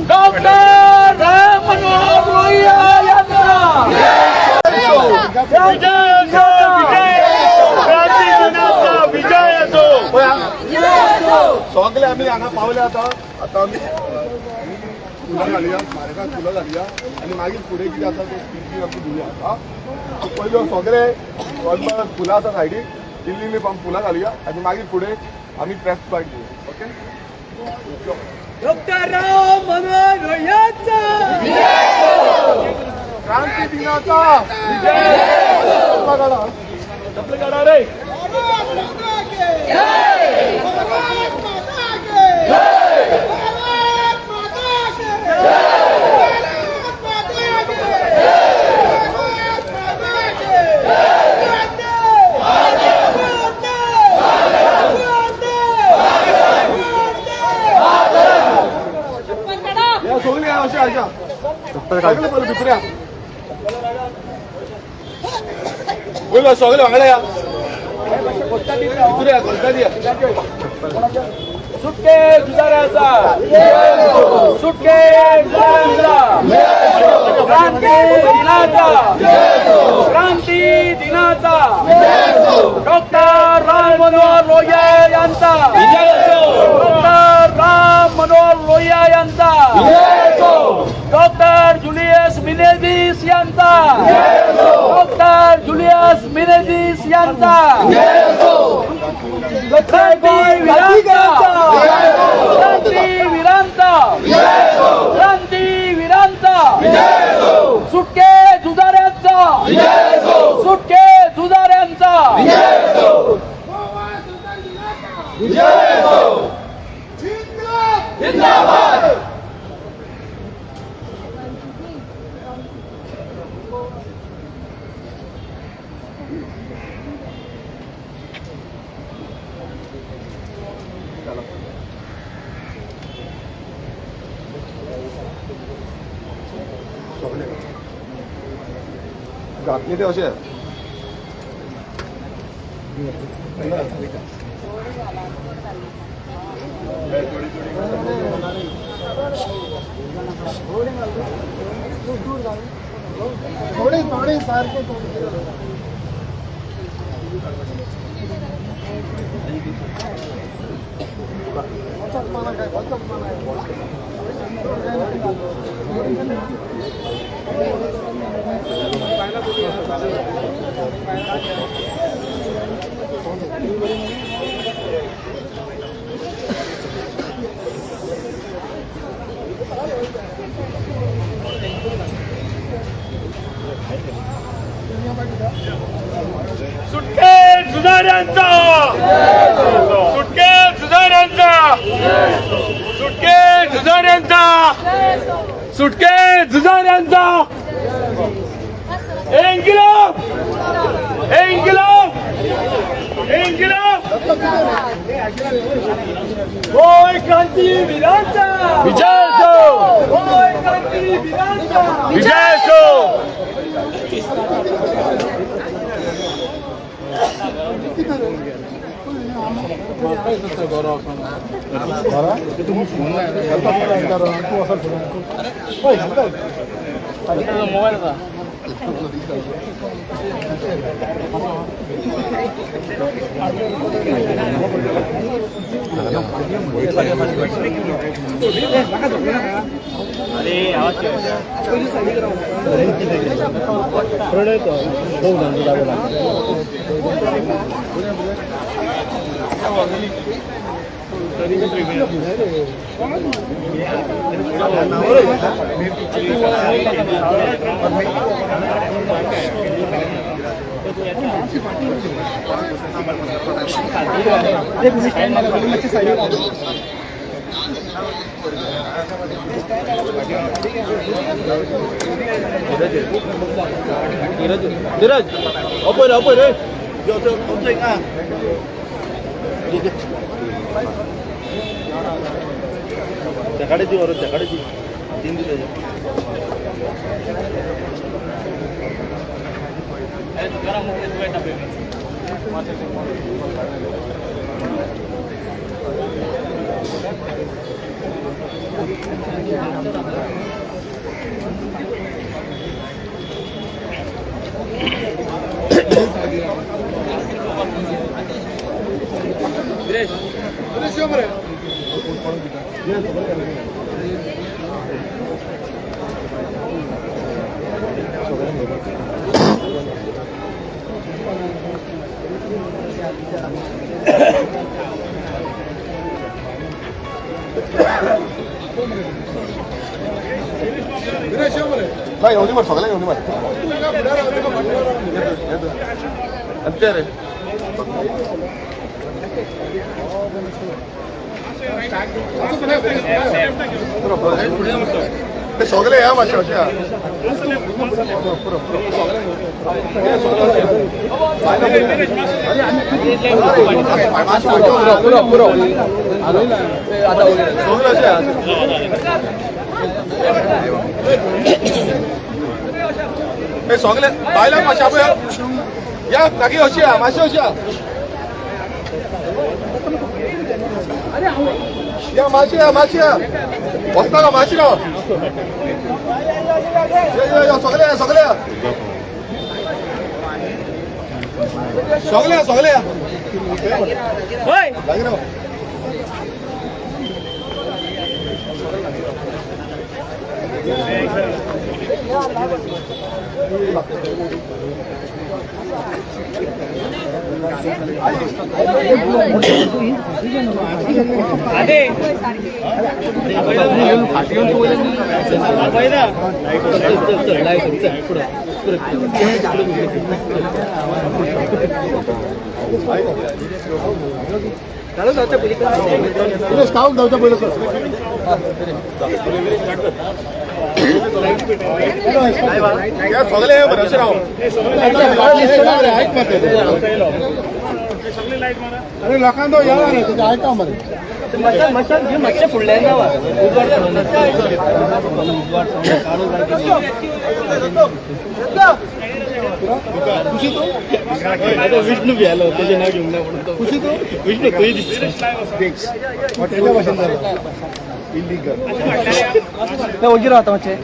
डॉक्टर राम मनोहर लोहिया यांचा विजय असो, विजय क्रांती दिनाचा विजय असो. सगळे आम्ही हांगा पावले. आता आता आमी फुलां घालया, स्मारकाक फुलां घालया आनी मागीर फुडें कितें आसा ते स्पीच बी आमकां दिवया. आं, पयलीं सगळे फुलां आसा सायडीक, इल्ली इल्ली फुलां घालया आनी मागीर फुडें आमी प्रेस पार्ट दिवया. ओके. डॉक्टर राम मनोहर लोहियांचा क्रांती दिनाचा चप्पल काढा रे. या सगळे अशें अशें सगळे पयलीं भितर या. पयलीं सगळे वांगडा या, भितर या, घोलता या. सुटके झुजाऱ्याचा, सुटके झुजाऱ्यांचा क्रांती दिनाचा, क्रांती दिनाचा, डॉक्टर राम मनोहर लोहिया यांचा, डॉक्टर राम मनोहर लोहिया यांचा, डॉक्टर जुलियस मिनेझिस यांचा, डॉक्टर जुलियस मिनेझिस यांचा, क्रांती वीरांचा, क्रांती वीरांचा, क्रांती वीरांचा, सुटके झुजाऱ्यांचा, सुटके झुजाऱ्यांचा. घातले ते अशें. थोडे थोडे सारखे थोडे. सुटके झुजाऱ्यांचा, सुटके झुजाऱ्यांचा, सुटके झुजाऱ्यांचा, सुटके झुजाऱ्यांचा. इन्कलाब, इन्कलाब, इन्कलाब. होय क्रांती वीरांचा विजय असो, होय क्रांती वीरांचा. विजय असो. धीरज, अपयर अपयर रे. ना, येवनी मरे, सगळ्यांक येवनी मरे. आनी ते रे ते सगळे या मातशे अशें या. पुरो पुरो पुरो सगळे अशें या. हे सगळे बायलांक मातशें आपया या, लागीं अशी या, मातशें अशी या, या मातशें या, मातशें या, वचनाका, मातशें राव. या या या, सगळे या, सगळे या, सगळे या, सगळे या, लागीं राव. चल चल, लाईव्ह चल, पुढं पुढं. कावून धांवच्या पयलीं सर. या सगळे हे बरें, अशें राव. अरे लोकांक या रे, तुझं ऐका मरे. मशाल घे, मातशें फुडल्यान रावा. उजवाड उजवाड. विष्णू बी आलो, तेजें नांव घेवंक ना म्हणून तो. विष्णू तुंय दिसता. तेच्या भाशेन जालें इलिगल. ओगी रावता मातशें.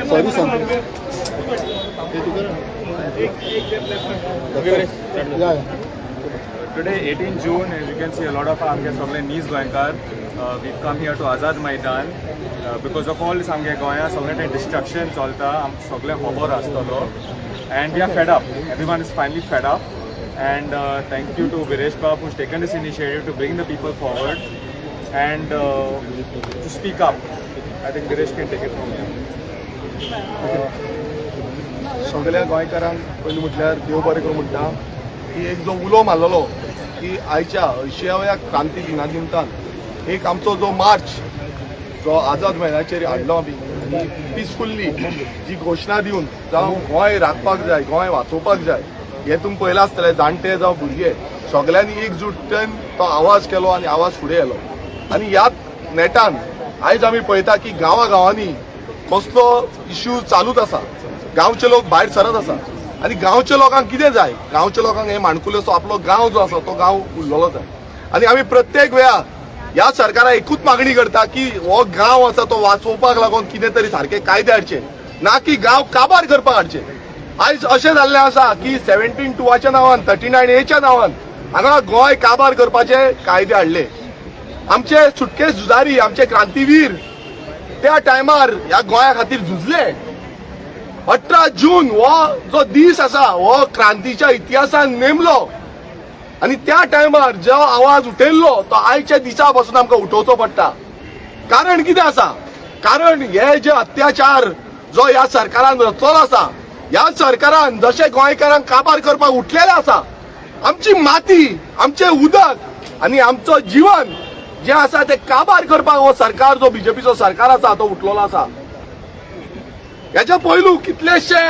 सॉरी सांगता. या या. Today, 18 June, as you can see, a lot of आमगे सगळे नीज गोंयकार, we've come here to Azad Maidan because of all this आमगे गोंया सगळें तें डिस्ट्रक्शन चलता, आमकां सगळें खबर आसतलो and we are fed up. Everyone is finally fed up and thank you to Viresh Bab who's taken this initiative to bring the people forward and to speak up. I think Viresh can take it from here. सगळ्या गोंयकारांक पयलीं म्हटल्यार देव बरें करूं म्हणटा की एक जो उलो मारलेलो की आयच्या 80व्या क्रांती दिना निमतान एक आमचो जो मार्च जो आझाद मैदानाचेर हाडलो आमी आनी पिसफुल्ली जी घोशणा दिवन जावं गोंय राखपाक जाय, गोंय वाचोवपाक जाय, हें तुमी पळयलां आसतलें. जाणटे जावं भुरगे सगळ्यांनी एकजुटीन तो आवाज केलो आनी आवाज फुडें येलो आनी ह्याच नेटान आयज आमी पळयता की गांवा गांवांनी कसलो इश्यू चालूच आसा. गांवचे लोक भायर सरत आसा आनी गांवच्या लोकांक कितें जाय? गांवच्या लोकांक हे माणकुलेचो आपलो गांव जो आसा तो गांव उरलेलो जाय. आनी आमी प्रत्येक वेळा ह्या सरकाराक एकूच मागणी करता की हो गांव आसा तो वाचोवपाक लागून कितें तरी सारके कायदे हाडचे, ना की गांव काबार करपाक हाडचे. आयज अशें जाल्लें आसा की 17(2) नांवान, 39Aच्या नांवान हांगा गोंय काबार करपाचे कायदे हाडले. आमचे सुटके झुजारी, आमचे क्रांतीवीर त्या टायमार ह्या गोंया खातीर झुजले. 18 जून हो जो दीस आसा हो क्रांतीच्या इतिहासान नेमलो आनी त्या टायमार जो आवाज उठयल्लो तो आयच्या दिसा पासून आमकां उठोवचो पडटा. कारण कितें आसा? कारण हे जे अत्याचार जो ह्या सरकारान रचलो आसा, ह्या सरकारान जशे गोंयकारांक काबार करपाक उठलेले आसा, आमची माती, आमचें उदक आनी आमचो जीवन जे आसा ते काबार करपाक हो सरकार जो बीजेपीचो सरकार आसा तो उठलेलो आसा. हेच्या पयलू कितलेशे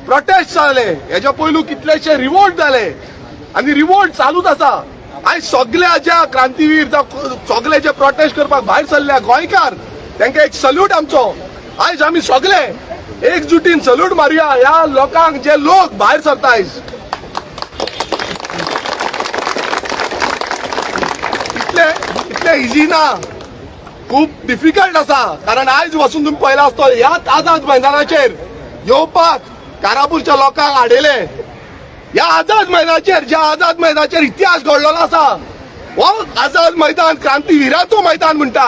प्रोटेस्ट जाले, हेच्या पयलू कितलेशे रिवोल्ट जाले आनी रिवोल्ट चालूच आसा. आयज सगल्या ज्या क्रांतीवीर जावं सगळे जे प्रोटेस्ट करपाक भायर सरल्या गोंयकार, तांकां एक सल्यूट आमचो. आयज आमी सगळे एकजुटीन सल्यूट मारुया ह्या लोकांक जे लोक भायर सरता आयज. इतले इतले इजी ना, खूब डिफिकल्ट आसा. कारण आयज वचून तुमी पळयला आसतो, ह्याच आझाद मैदानाचेर येवपाक कारापूरच्या लोकांक आडयले. ह्या आझाद मैदानाचेर, ज्या आझाद मैदानाचेर इतिहास घडलेलो आसा, हो आझाद मैदान क्रांतीविराचो मैदान म्हणटा.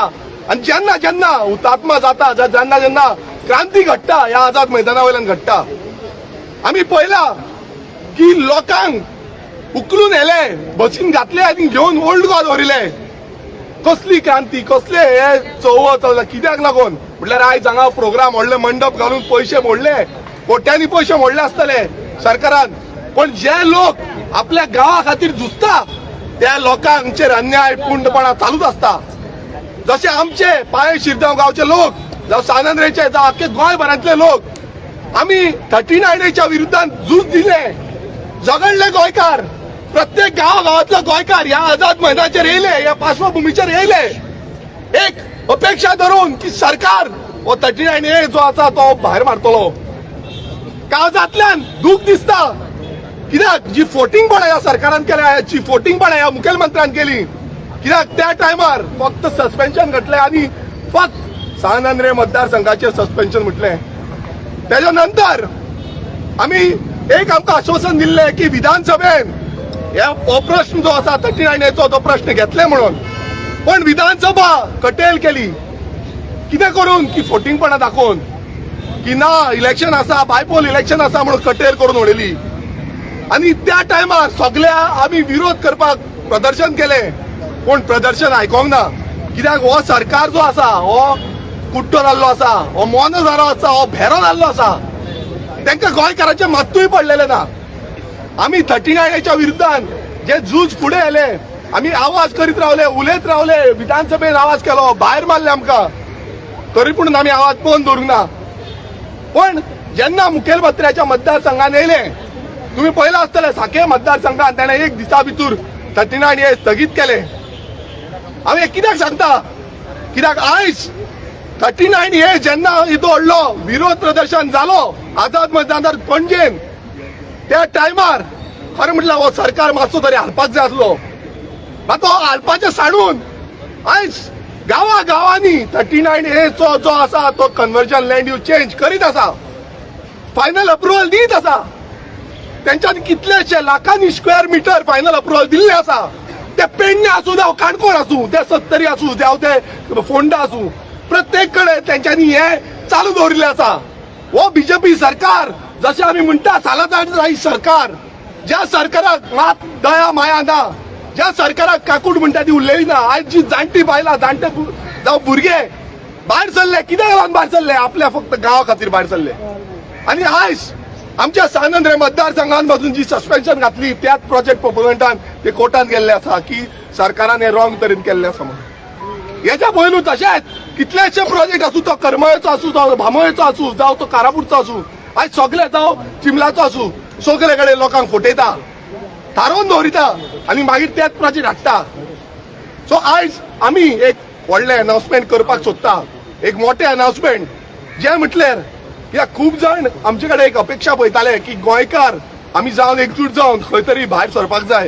आनी जेन्ना जेन्ना हुतात्मा जाता, जेन्ना जेन्ना क्रांती घडटा, ह्या आझाद मैदाना वयल्यान घडटा. आमी पळयला की लोकांक उखलून व्हेले, बसीन घातले आनी घेवन ओल्ड गोवा दवरिले. कसली क्रांती, कसले हे चळवळ चल्ला, कित्याक लागून? म्हटल्यार आयज हांगा प्रोग्राम व्हडले मंडप घालून पयशे मोडले, कोट्यांनी पयशे मोडले आसतले सरकारान. पण जे लोक आपल्या गांवा खातीर झुजता त्या लोकांचेर अन्याय पुंडपणा चालूच आसता. जशे आमचे पाये शिरगांव गांवचे लोक, जावं सांत आंद्रेचे, जावं आख्खे गोंयभरांतले लोक, आमी 39 एच्या विरुद्धान झूज दिले, झगडले. गोंयकार, प्रत्येक गांव गांवांतलो गोंयकार ह्या आझाद मैदानाचेर येयले, ह्या पार्श्वभूमीचेर येयले एक अपेक्षा धरून की सरकार हो 39 ए जो आसा तो भायर मारतलो. काळजांतल्यान दूख दिसता, कित्याक जी फोटिंगपणां ह्या सरकारान केल्या, जी फोटिंगपणां ह्या मुखेलमंत्र्यान केली. कित्याक त्या टायमार फक्त सस्पेन्शन घातलें आनी फक्त सान आंद्रे मतदारसंघाचेर सस्पेन्शन म्हटलें. तेच्या नंतर आमी एक आमकां आश्वासन दिल्लें की विधानसभेन हे हो प्रश्न जो आसा 39 एचो तो प्रश्न घेतले म्हणून. पण विधानसभा कटेल केली. कितें करून की फोटिंगपणां दाखोवन की ना, इलेक्शन आसा, बायपोल इलेक्शन आसा म्हणून कटेल करून उडयली. आनी त्या टायमार सगल्या आमी विरोध करपाक प्रदर्शन केलें, पूण प्रदर्शन आयकोंक ना. कित्याक हो सरकार जो आसा हो कुट्टो जाल्लो आसा, हो मोनो जाल्लो आसा, हो भेरो जाल्लो आसा. तांकां गोंयकाराचें मात्तूय पडलेलें ना. आमी 39 एच्या विरुद्धान जे झूज फुडें येले, आमी आवाज करीत रावले, उलयत रावले, विधानसभेत आवाज केलो, भायर मारले आमकां, तरी पूण आमी आवाज बंद दवरूंक ना. पण जेन्ना मुखेलमंत्र्याच्या मतदारसंघात येयले, तुम्ही पळयला आसतले, साके मतदारसंघात त्याने एक दिसा भितर 39 ए स्थगीत केले. हांव हे कित्याक सांगता? कित्याक आयज 39 ए जेन्ना इथं व्हडलो विरोध प्रदर्शन जालो आझाद मैदानार पणजेन, त्या टायमार खरें म्हटल्यार हो सरकार मातसो तरी हालपाक जाय आसलो. मात तो हालपाचें सांडून आयज गांवा गांवांनी 39 ए चो जो आसा तो कन्वर्जन लँड यूज चेंज करीत आसा, फायनल अप्रुव्हल दीत आसा. तेंच्यानी कितलेशे लाखांनी स्क्वेअर मिटर फायनल अप्रुव्हल दिल्ले आसा. ते पेडणे आसूं जावं काणकोण आसूं, ते सत्तरी आसूं जावं ते फोंडा आसूं, प्रत्येक कडेन तेंच्यांनी हे चालू दवरिल्लें आसा. हो बीजेपी सरकार, जशें आमी म्हणटा सालादार सरकार, ज्या सरकाराक मात दया माया ना, ज्या सरकाराक काकूट म्हणटा ती उरलेली ना. आयज जी जाणटी बायलां, जाणटे जावं भुरगे भायर सरले, कित्याक लागून भायर सरले? आपल्या फक्त गांवा खातीर भायर सरले. आनी आयज आमच्या सान आंद्रे मतदारसंघान पासून जी सस्पेन्शन घातली, त्याच प्रोजेक्ट प्रोपोनंटान ते कोर्टात गेल्ले आसा की सरकारान हे रॉंग तरेन केल्ले आसा म्हणून. हेच्या पयलू तशेंच कितलेशे प्रोजेक्ट आसूं, तो करमळेचो आसूं, जावं भामोळेचो आसूं, जावं तो कारापूरचो आसूं, आयज सगळे, जावं चिमलाचो आसूं, सगळे कडेन लोकांक फटयता, थारोवन दवरिता आनी मागीर तेच प्रोजेक्ट हाडटा. सो आयज आमी एक व्हडलें अनाउन्समेंट करपाक सोदता, एक मोठें अनाउन्समेंट, जें म्हटल्यार कित्याक खूब जाण आमचे कडेन एक अपेक्षा पळयताले की गोंयकार आमी जावन एकजूट जावन खंय तरी भायर सरपाक जाय.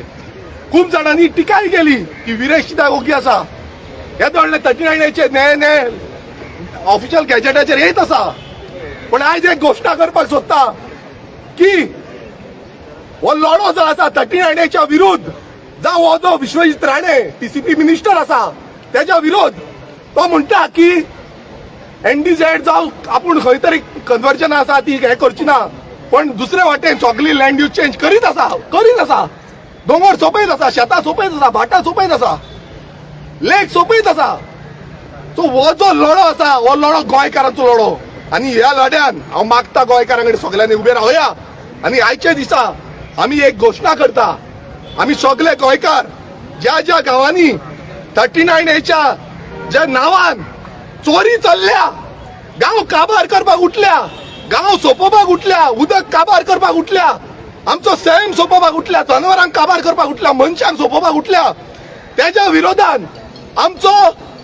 खूब जाणांनी टिकाय केली की विरेश कित्याक ओगी आसा, हे व्हडलें 39 एचे ने ने ऑफिशियल गॅजेटाचेर येत आसा. पूण आयज एक घोशणा करपाक सोदता की हो लढो जो आसा 39 एच्या विरुद्ध, जावं हो जो विश्वजीत राणे टीसीपी मिनिस्टर आसा तेच्या विरोध, तो म्हणटा की एनडीझेड जावं आपूण खंय तरी कन्वर्जन आसा ती हें करची ना, पण दुसरे वाटेन सगळी लँड यूज चेंज करीत आसा, करीत आसा. दोंगर सोंपयत आसा, शेतां सोंपयत आसा, भाटां सोंपयत आसा, लेक सोंपयत आसा. सो हो जो लढो आसा हो लढो गोंयकारांचो लढो आनी ह्या लढ्यान हांव मागता गोंयकारां कडेन सगल्यांनी उबे रावया. आनी आयच्या दिसा आमी एक घोशणा करता, आमी सगळे गोंयकार ज्या ज्या गांवांनी 39 एच्या ज्या नावान चोरी चल्ल्या, गांव काबार करपाक उठल्या, गांव सोंपोवपाक उठल्या, उदक काबार करपाक उठल्या, आमचो सैम सोंपोवपाक उठल्या, जनावरांक काबार करपाक उठल्या, मनशांक सोंपोवपाक उठल्या, त्याच्या विरोधान आमचो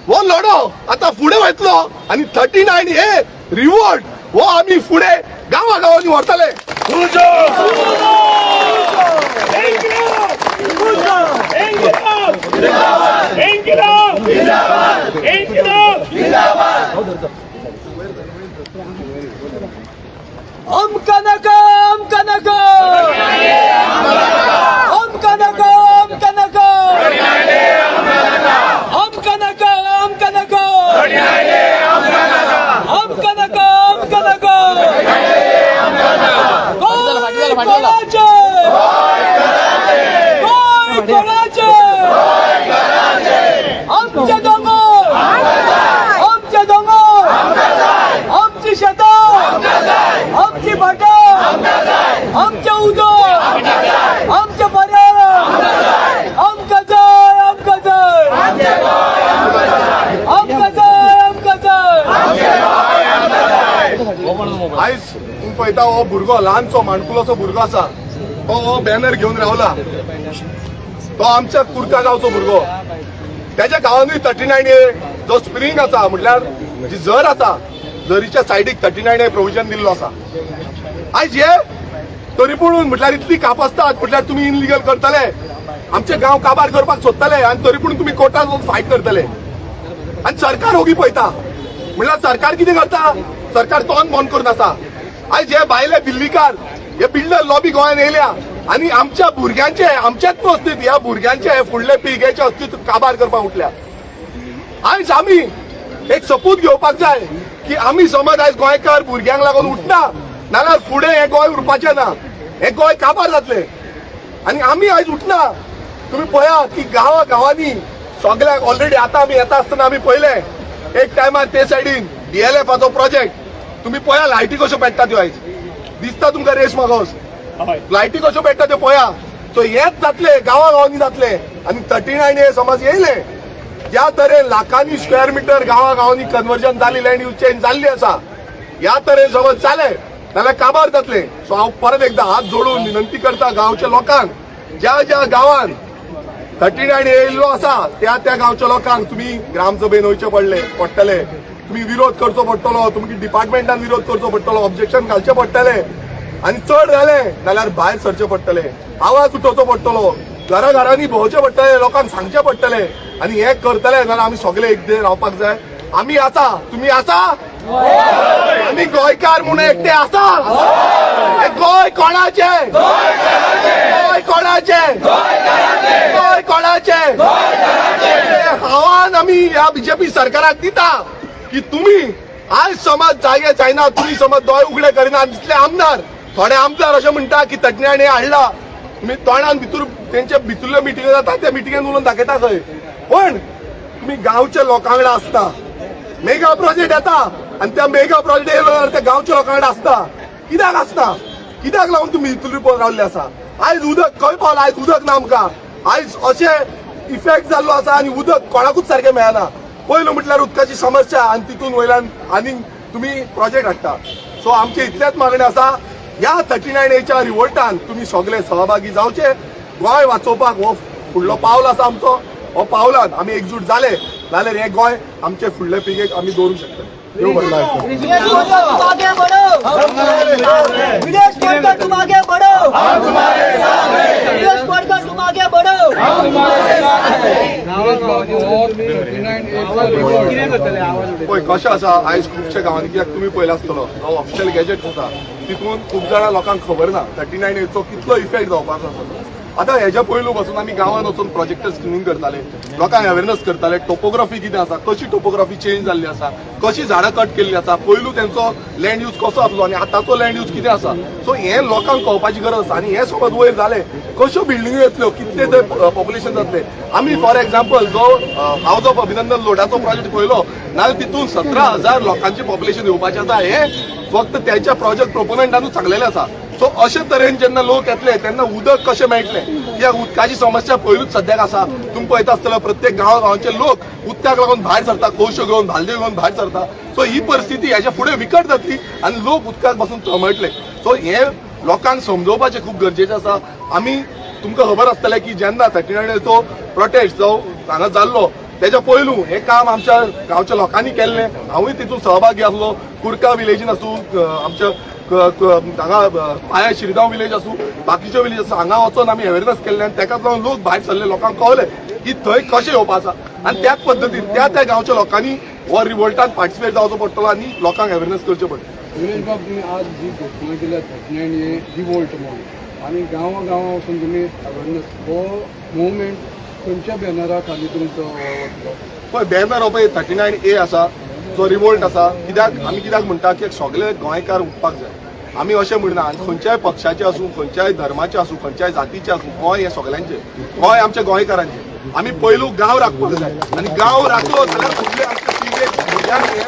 हो लढो आता फुडें वयतलो आनी 39A revolt हो आमी फुडें गांवा गांवांनी व्हरतले. आमकां नाका, आमकां नाका, आमकां नाका, आमकां नाका, आमकां नाका, आमकां नाका, आमकां नाका, आमकां नाका. गोंय कोणाचें? गोंय कोणाचें? आमचे दोंगर, आमचे दोंगर, आमची शेतां, आमची भाटां, आमचें उदक, आमचें पर्यावरण. आमकां जाय, आमकां जाय, आमकां जाय, आमकां जाय. आयज तुमी पळयता, हो भुरगो ल्हानसो माणकुलोसो भुरगो आसा, तो हो बॅनर घेवन रावला. तो आमच्या कुर्का गांवचो भुरगो. त्याच्या गांवानूय 39A जो स्प्रींग आसा, म्हटल्यार जी झर आसा, झरीच्या सायडीक 39A provision दिल्लो आसा. आयज हे तरी पूण म्हटल्यार इतली कापासतात, म्हटल्यार तुमी इनलिगल करतले, आमचे गांव काबार करपाक सोदतले आनी तरी पूण तुमी कोर्टात वचून फायट करतले आनी सरकार ओगी पळयता. म्हणल्यार सरकार कितें करता? सरकार तोंड बंद करून आसा. आयज हे भायले दिल्लीकार, हे बिल्डर लॉबी गोंयान येयल्या आनी आमच्या भुरग्यांचे, आमचेच न्हू अस्तित्व, ह्या भुरग्यांचे हे फुडले पिळगेचे अस्तित्व काबार करपाक उठल्या. आयज आमी एक सपूत घेवपाक जाय की आमी समज आयज गोंयकार भुरग्यांक लागून उठना नाल्यार फुडें हें गोंय उरपाचें ना, हें गोंय काबार जातलें. आनी आमी आयज उठना. तुमी पळया की गांवा गांवांनी सगळ्याक ऑलरेडी आतां आमी येता आसतना आमी पळयलें, एक टायमार ते सायडीन डीएलएफाचो प्रोजेक्ट. तुमी पळया, लायटी कश्यो पेट्टा त्यो आयज दिसता तुमकां. रेस मागोस लायटी कश्यो पेट्टा त्यो पळया. सो हेच जातले, गांवा गांवांनी जातले. आनी 39A समज येयले, ज्या तरेन लाखांनी स्क्वेअर मिटर गांवा गांवांनी कन्वर्जन जाली, लँड यूज चेंज जाल्ली आसा, ह्या तरेन समज जाले जाल्यार काबार जातले. सो हांव परत एकदा हात जोडून विनंती करता गांवच्या लोकांक, ज्या ज्या गांवान 39 येयल्लो आसा त्या त्या गांवच्या लोकांक तुमी ग्रामसभेन वयचे पडटले, तुमी विरोध करचो पडटलो, तुमकां डिपार्टमेंटान विरोध करचो पडटलो, ऑब्जेक्शन घालचें पडटलें आनी चड जालें जाल्यार भायर सरचें पडटलें, आवाज उठोवचो पडटलो, घरा घरांनी भोंवचें पडटलें, लोकांक सांगचें पडटलें. आनी हें करतले जाल्यार आमी सगळे एकदां रावपाक जाय. आमी आसा, तुमी आसा. आमी गोंयकार म्हणून एकटे आसा. हे गोंय कोणाचें? गोंय कोणाचें? गोंय कोणाचें? हे आव्हान आमी ह्या बीजेपी सरकाराक दिता की तुमी आयज समज जागे जायना, तुमी समज दोळे उगडे करिना. तितले आमदार, थोडे आमदार अशें म्हणटा की तज्ञांनी हाडला. तुमी तोंडान भितर तेंचे भितरल्यो मिटिंगो जाता, त्या मिटिंगेन उलोवन दाखयता खंय, पण तुमी गांवच्या लोकां वांगडा आसता. मेगा प्रोजेक्ट येता आनी त्या मेगा प्रोजेक्ट येयलो जाल्यार त्या गांवच्या लोकां वांगडा आसता. कित्याक आसता? कित्याक लागून तुमी हितून पळोवन रावल्ले आसा? आयज उदक खंय पावला? आयज उदक ना आमकां. आयज अशें इफेक्ट जाल्लो आसा आनी उदक कोणाकूच सारकें मेळना. पयलो म्हटल्यार उदकाची समस्या आनी तितून वयल्यान आनीक तुमी प्रोजेक्ट हाडटा. सो आमचे इतलेच मागणें आसा, ह्या 39Aच्या रिवोल्टान तुमी सगळे सहभागी जावचे. गोंय वाचोवपाक हो फुडलो पावल आसा आमचो. हो पावलान आमी एकजूट जाले जाल्यार हें गोंय आमचे फुडले पिळगेक आमी दवरूंक शकतले. देव बरें करूं. विनेश बोलकर, तुम आगे बढ़ो. विनेश बोलकर, तुम आगे बढ़ो. विनेश बोलकर, तुम आगे बढ़ो. पळय कशें आसा, आयज खुबशे गांवांनी, कित्याक तुमी पळयला आसतलो, जो ऑफिशियल गॅजेट आसा तितून खूब जाणां लोकांक खबर ना 39Aचो कितलो इफेक्ट जावपाचो आसा तो. आतां हेज्या पयलू पासून आमी गांवांत वचून प्रोजेक्टर स्क्रिनींग करताले, लोकांक अवेरनस करताले, टोपोग्राफी कितें आसा, कशी टोपोग्राफी चेंज जाल्ली आसा, कशी झाडां कट केल्ली आसा, पयलू तेंचो लँड यूज कसो आसलो आनी आतांचो लँड यूज कितें आसा. सो हें लोकांक कळपाची गरज आसा. आनी हें समज वयर जालें, कश्यो बिल्डिंग्यो येतल्यो, कितले ते पॉप्युलेशन जातले. आमी फॉर एग्जाम्पल जो हावज ऑफ अभिनंदन लोढाचो प्रोजेक्ट पळयलो नाल्यार तितून 17,000 लोकांची पॉप्युलेशन येवपाचें आसा, हें फक्त त्यांच्या प्रोजेक्ट प्रोपोनंटानूच सांगलेलें आसा. सो अशे तरेन जेन्ना लोक येतले तेन्ना उदक कशें मेळटलें? कित्याक उदकाची समस्या पयलूच सद्याक आसा. तुमी पळयता आसतलो, प्रत्येक गांवा गांवचे लोक उदकाक लागून भायर सरता, कोळश्यो घेवन, भालद्यो घेवन भायर सरता. सो ही परिस्थिती हेच्या फुडें विकट जातली आनी लोक उदकाक बसून तळमळटले. सो हे लोकांक समजोवपाचें खूब गरजेचें आसा. आमी तुमकां खबर आसतलें की जेन्ना 39चो प्रोटेस्ट जावं हांगा जाल्लो, तेच्या पयलू हें काम आमच्या गांवच्या लोकांनी केल्लें. हांवूय तितून सहभागी आसलो. कुरका विलेजीन आसूं, आमच्या हांगा पाया शिरगांव विलेज आसूं, बाकीच्यो विलेज आसूं, हांगा वचोन आमी अवेरनस केल्लें आनी तेकाच लागून लोक भायर सरले. लोकांक कळ्ळें की थंय कशें येवपा आसा आनी त्याच पद्दतीन त्या त्या गांवच्या लोकांनी हो रिवोल्टान पार्टिसिपेट जावचो पडटलो आनी लोकांक अवेरनस करचें पडटलें. विरेश बाब, तुमी आज जी घोशणा केल्या 39 ए रिवोल्ट म्हणून आनी गांवां गांवां वचून तुमी अवेरनस, हो मुवमेंट खंयच्या बॅनरा खाली तुमचो वतलो? पळय, बॅनर हो पळय 39A आसा, जो रिवोल्ट आसा. कित्याक आमी कित्याक म्हणटा की सगळे गोंयकार उठपाक जाय. आमी अशें म्हणना, आनी खंयच्याय पक्षाचे आसूं, खंयच्याय धर्माचे आसूं, खंयच्याय जातीचे आसूं, गोंय हें सगल्यांचें, गोंय आमच्या गोंयकारांचें. आमी पयलू गांव राखपाक जाय आनी गांव राखलो जाल्यार फुडले आमचे पिळगे भुरग्यांक हे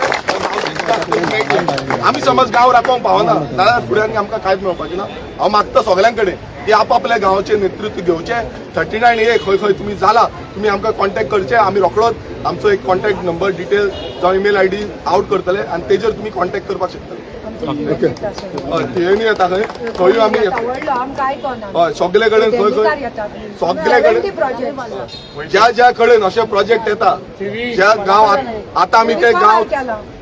गांवचें मेळटलें. आमी समज गांव राखोवंक पावना जाल्यार फुडें आनी आमकां कांयच मेळपाचें ना. हांव मागता सगळ्यां कडेन की आपापल्या गांवाचें नेतृत्व घेवचें. 39A खंय खंय तुमी जाला, तुमी आमकां कॉन्टेक्ट करचे. आमी रोखडोच आमचो एक कॉन्टेक्ट नंबर डिटेल जावं ईमेल आयडी आउट करतले आनी तेजेर तुमी कॉन्टेक्ट करपाक शकतले. हय, थियेनी येता खंय, थंयूय आमी येता. व्हडलो आमकां आयकोना. हय, सगळे कडेन खंय खंय, सगळे कडेन. प्रोजेक्ट. ज्या ज्या कडेन अशे प्रोजेक्ट येता, ज्या गांव आतां आमी ते गांव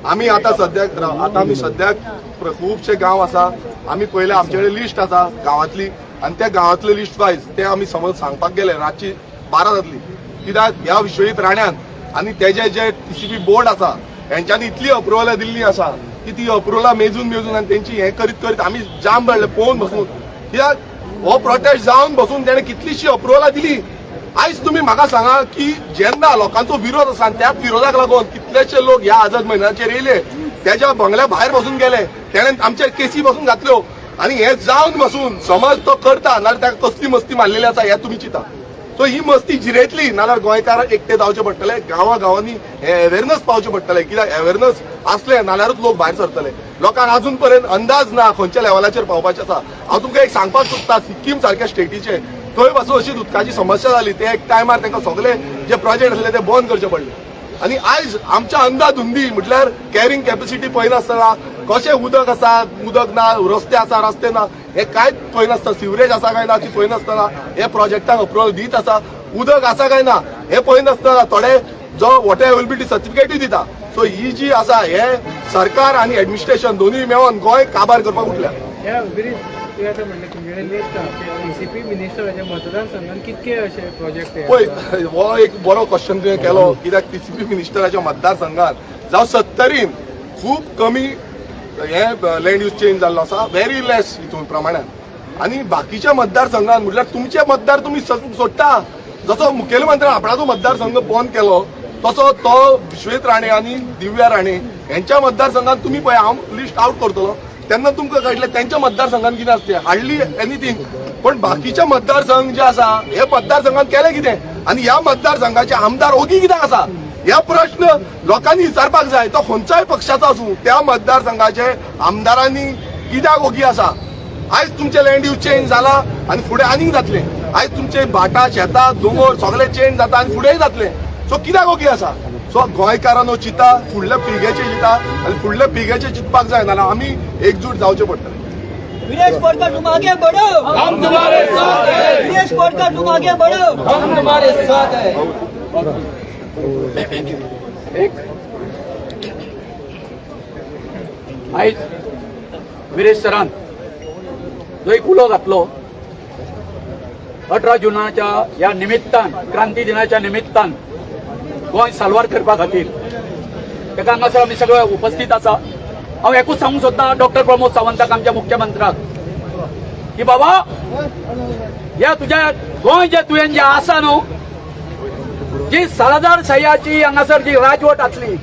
आमी आतां सद्याक राव, आतां आमी सद्याक खुबशे गांव आसा. आमी पयले आमचे कडेन लिस्ट आसा गांवांतली आनी त्या गांवांतले लिस्ट वायज ते आमी समज सांगपाक गेले रातची 12 जातली. कित्याक ह्या विश्वजीत राण्यान आनी तेजे जे टीसीपी बोर्ड आसा, हेंच्यांनी इतली अप्रुवलां दिल्ली आसा की ती अप्रुवलां मेजून मेजून आनी तेंची हें करीत करीत आमी जाम पडले पळोवन बसून. कित्याक हो प्रोटेस्ट जावन बसून तेणें कितलीशी अप्रुवलां दिली. आयज तुमी म्हाका सांगा की जेन्ना लोकांचो विरोध आसा आनी त्याच विरोधाक लागून कितलेशे लोक ह्या आझाद मैदानाचेर येयले, तेज्या बंगल्या भायर बसून गेले, तेणें आमचे केसी बसून घातल्यो आनी हे जावन बसून समज तो करता नाल्यार ताका कसली मस्ती मारलेली आसा हें तुमी चिंता. सो ही मस्ती जिरयतली नाल्यार गोंयकार एकटे जावचे पडटले. गांवा गांवांनी हे अवेरनस पावचें पडटलें. कित्याक अवेरनस आसले नाल्यारूच लोक भायर सरतले. लोकांक अजून पर्यंत अंदाज ना खंयच्या लेवलाचेर पावपाचें आसा. हांव तुमकां एक सांगपाक सोदता, सिक्कीम सारक्या स्टेटीचे थंय पासून अशीच उदकाची समस्या जाली. ते एक टायमार तांकां सगळे जे प्रोजेक्ट आसले ते बंद करचे पडले. आनी आयज आमच्या अंदाधुंदी म्हटल्यार कॅरिंग कॅपॅसिटी पळयनासतना, कशें उदक आसा, उदक ना, रस्ते आसा, रस्ते ना, हे कांयच पळयनासतना, सिवरेज आसा काय ना ती पळयनासतना हे प्रोजेक्टाक अप्रुवल दीत आसा. उदक आसा काय ना हे पळयनासतना थोडे जो वॉटर अवेलेबिलिटी सर्टिफिकेटूय दिता. सो ही जी आसा, हे सरकार आनी एडमिनिस्ट्रेशन दोनूय मेळोन गोंय काबार करपाक उठल्या. ह्या विरेश, तुवें आतां म्हणलें तुमचे लिस्ट आहा, टीसीपी मिनिस्टराच्या मतदारसंघात कितके अशे प्रोजेक्ट? पळय, हो एक बरो क्वेश्चन तुवें केलो. कित्याक टीसीपी मिनिस्टराच्या मतदारसंघात जावं सत्तरीन खूब कमी हे लँड यूज चेंज जाल्लो आसा, व्हेरी लेस हितून प्रमाणान. आनी बाकीच्या मतदारसंघात म्हटल्यार तुमचे मतदार तुमी सोडटा. जसो मुखेलमंत्र्यान आपणाचो मतदारसंघ बंद केलो, तसो तो विश्वजीत राणे आनी दिव्या राणे यांच्या मतदारसंघात तुमी पळय, हांव लिस्ट आउट करतलो तेन्ना तुमकां कळटलें त्यांच्या मतदारसंघात कितें आसतें. Hardly anything. पण बाकीचे मतदारसंघ जे आसा, हे मतदारसंघात केले कितें आनी ह्या मतदारसंघाचे आमदार ओगी कित्याक आसा, हे प्रश्न लोकांनी विचारपाक जाय. तो खंयच्याय पक्षाचो आसूं, त्या मतदारसंघाचे आमदारांनी कित्याक ओगी आसा? आयज तुमचे लँड यूज चेंज जाला आनी फुडें आनीक जातलें. आयज तुमचे भाटां शेतां दोंगर सगळे चेंज जाता आनी फुडेंय जातलें. सो कित्याक ओगी आसा? सो गोंयकारांनो, चिंता, फुडल्या पिळगेचे चिंता आनी फुडल्या पिळगेचे चिंतपाक जाय, नाल्यार आमी एकजूट जावचे पडटले. विरेश बोरकर, तुम आगे बढ़ो, हम तुम्हारे साथ हैं. विरेश बोरकर, तुम आगे बढ़ो. हम तुम्हारे साथ हैं. एक आयज विरेश सरान जो एक उलो घातलो 18 जुनाच्या ह्या निमित्तान, क्रांती दिनाच्या निमित्तान गोंय साल्वार करपा खातीर, ताका हांगासर आमी सगळे उपस्थित आसा. हांव एकूच सांगूंक सोदता डॉक्टर प्रमोद सावंताक, आमच्या मुख्यमंत्र्याक, की बाबा, ह्या तुज्या गोंय जे तुवें जे आसा न्हू, जी सालाजार शाह्याची हांगासर जी राजवट आसली,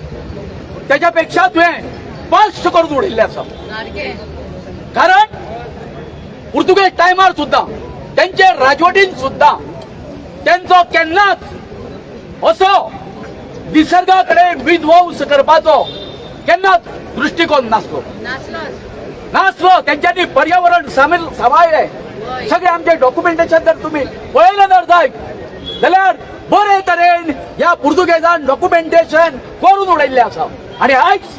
त्याच्या पेक्षा तुवें बस्ट करून उडयल्लें आसा. कारण पुर्तुगेज टायमार सुद्दां, त्यांचे राजवटीन सुद्दां त्यांचो केन्नाच असो निसर्गा कडेन विध्वंस करपाचो केन्नाच दृश्टिकोन नासलो. नासलो. तेंच्यांनी पर्यावरण सामील सांबाळ्ळें. सगळे आमचे डॉक्युमेंटेशन जर तुम्ही पळयलें जर जायत जाल्यार बरे तरेन ह्या पुर्तुगेजान डॉक्युमेंटेशन करून उडयल्लें आसा. आनी आयज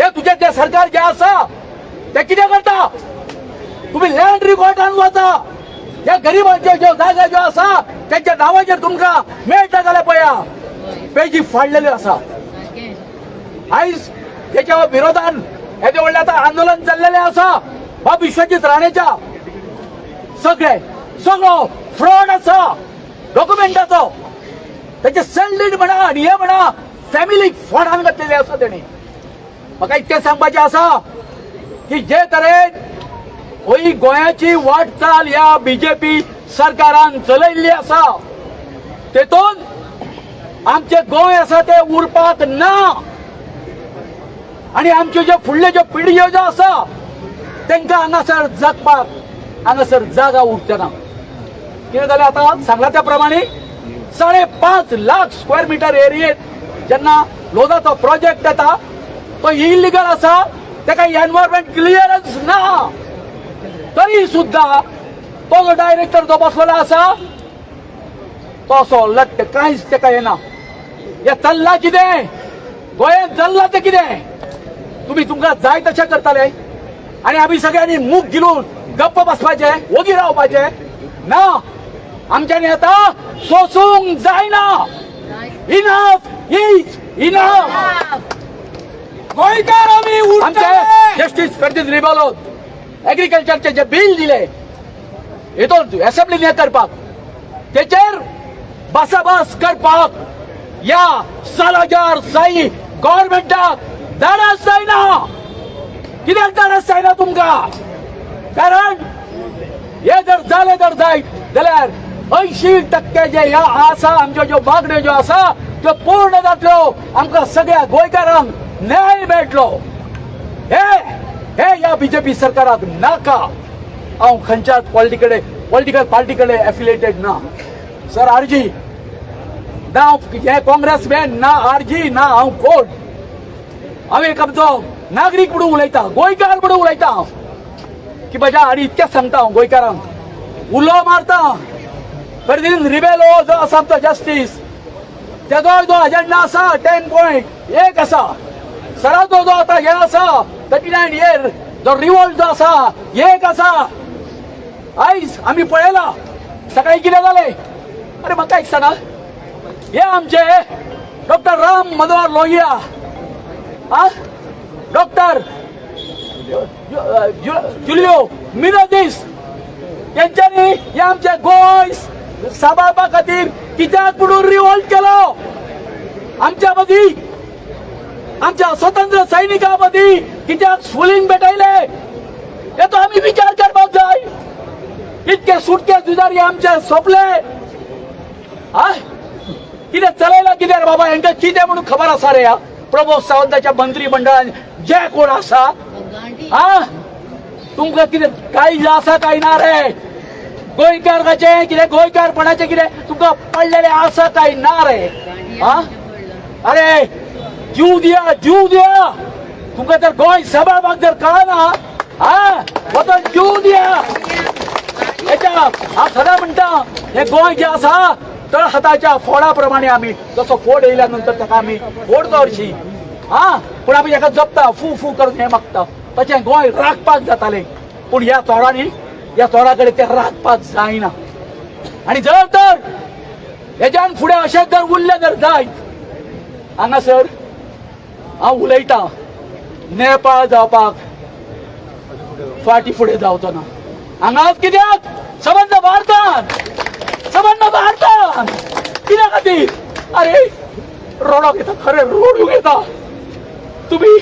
हे तुजें तें सरकार जें आसा तें कितें करता? तुम्ही लँड रिकॉर्डान वता, ह्या गरिबांच्यो ज्यो जागा ज्यो आसा तेंच्या नांवाचेर तुमकां मेळटा जाल्यार पळया, पेजी फाडलेल्यो आसा. आयज तेच्या विरोधान येदें व्हडलें आतां आंदोलन चल्लेलें आसा. बाब विश्वजीत राणेच्या सगळे सगळो फ्रॉड आसा डॉक्युमेंटाचो. तेचे सेल म्हणा आनी हे म्हणा, फॅमिलीक फ्रॉडान घातलेले आसा तेणी. म्हाका इतकें सांगपाचें आसा की जे तरेन ही गोंयाची वाटचाल ह्या बीजेपी सरकारान चलयल्ली आसा, तेतून आमचें गोंय आसा तें उरपाक ना आनी आमच्यो ज्यो फुडल्यो ज्यो पिळग्यो ज्यो आसा तांकां हांगासर जगपाक हांगासर जागा उरचे ना. कितें जालें आतां सांगला त्या प्रमाणे 5.5 लाख स्क्वेअर मिटर एरियेत जेन्ना लोदाचो प्रोजेक्ट येता, तो इलिगल आसा, ताका एनवायरमेंट क्लियरन्स ना, तरी सुद्धा तो जो डायरेक्टर जो बसलेलो आसा तो असो लट्ट, कांयच ताका येना. हे चल्लां कितें गोंयांत, चल्लां तें कितें? तुमी तुमकां जाय तशें करताले आनी आमी सगळ्यांनी मूग गिळून गप्प बसपाचें, ओगी रावपाचें ना. आमच्यांनी आतां सोसूंक जायना. Enough is enough. गोंयकार आमी. आमचे जस्टीस फेर्दिन रिबेलो एग्रीकल्चरचे जे बिल दिले हेतून असेंब्लीन हे करपाक, तेचेर भासाभास करपाक या सालाजार साई गव्हर्मेंटाक धाडस जायना. कित्याक धाडस जायना तुमकां? कारण हे जर जालें जर जायत जाल्यार 80% जे ह्या आसा आमच्यो ज्यो मागण्यो ज्यो आसा त्यो पूर्ण जातल्यो, आमकां सगळ्या गोंयकारांक न्याय मेळटलो. हे हे ह्या बीजेपी सरकाराक नाका. हांव खंयच्याच पॉलिटिकल पार्टी कडेन एफिलिएटेड ना सर. आरजी ना, हांव हे काँग्रेस मॅन ना, आरजी ना, हांव कोण? हांव एक आमचो नागरीक म्हणून उलयता, गोंयकार म्हणून उलयता हांव की म्हज्या. आनी इतकेंच सांगता हांव गोंयकारांक, उलो मारता, फेर्दिन रिबेलो जो आसा आमचो जस्टीस, तेजो जो अजेंडा आसा 10 पॉयंट एक आसा, सराचो जो आतां हे आसा 39 इयर जो रिवोल्ट जो आसा एक आसा. आयज आमी पळयला सकाळी कितें जालें. अरे, म्हाका एक सांगा, हे आमचे डॉक्टर राम मनोहर लोहिया, आ डॉक्टर जुलियो मिनेझिस यांच्यानी हे आमचे गोंय सांबाळपा खातीर कित्याक म्हणून रिवोल्ट केलो? आमच्या मदीं, आमच्या स्वतंत्र सैनिकां मदीं कित्याक स्फुलिंग पेटयले, हेचो आमी विचार करपाक जाय. इतके सुटके झुजारी आमचे सोंपले. आ कितें चलयला कितें रे बाबा? हेंकां कितें म्हणून खबर आसा रे? ह्या प्रमोद सावंताच्या मंत्रीमंडळान जे कोण आसा, आ तुमकां कितें कांय आसा काय ना रे? गोंयकार कितें, गोंयकारपणाचें कितें तुमकां पडलेलें आसा काय ना रे? आ अरे, जीव दिया, जीव दिया. तुमकां जर गोंय सांबाळपाक जर कळना, हा वचून जीव दिया. हेच्या हांव सदां म्हणटा, हे गोंय जें आसा तळ हाताच्या फोडा प्रमाणे, आमी जसो फोड येयल्या नंतर ताका आमी फोडतो हरशी, हा पूण आमी ताका जपता, फू फू करून हें मागता, तशें गोंय राखपाक जातालें. पूण ह्या चोरांनी, ह्या चोरा कडेन तें राखपाक जायना. आनी जर तर हेज्यान फुडें अशेंच जर उरलें जर जायत, हांगासर हांव उलयतां, नेपाळ जावपाक फाटी फुडें जावचो ना. हांगाच कित्याक, सबंद भारतान, सबंद भारतान. कित्या खातीर? अरे, रडोक येता, खरें रडूंक येता. तुमी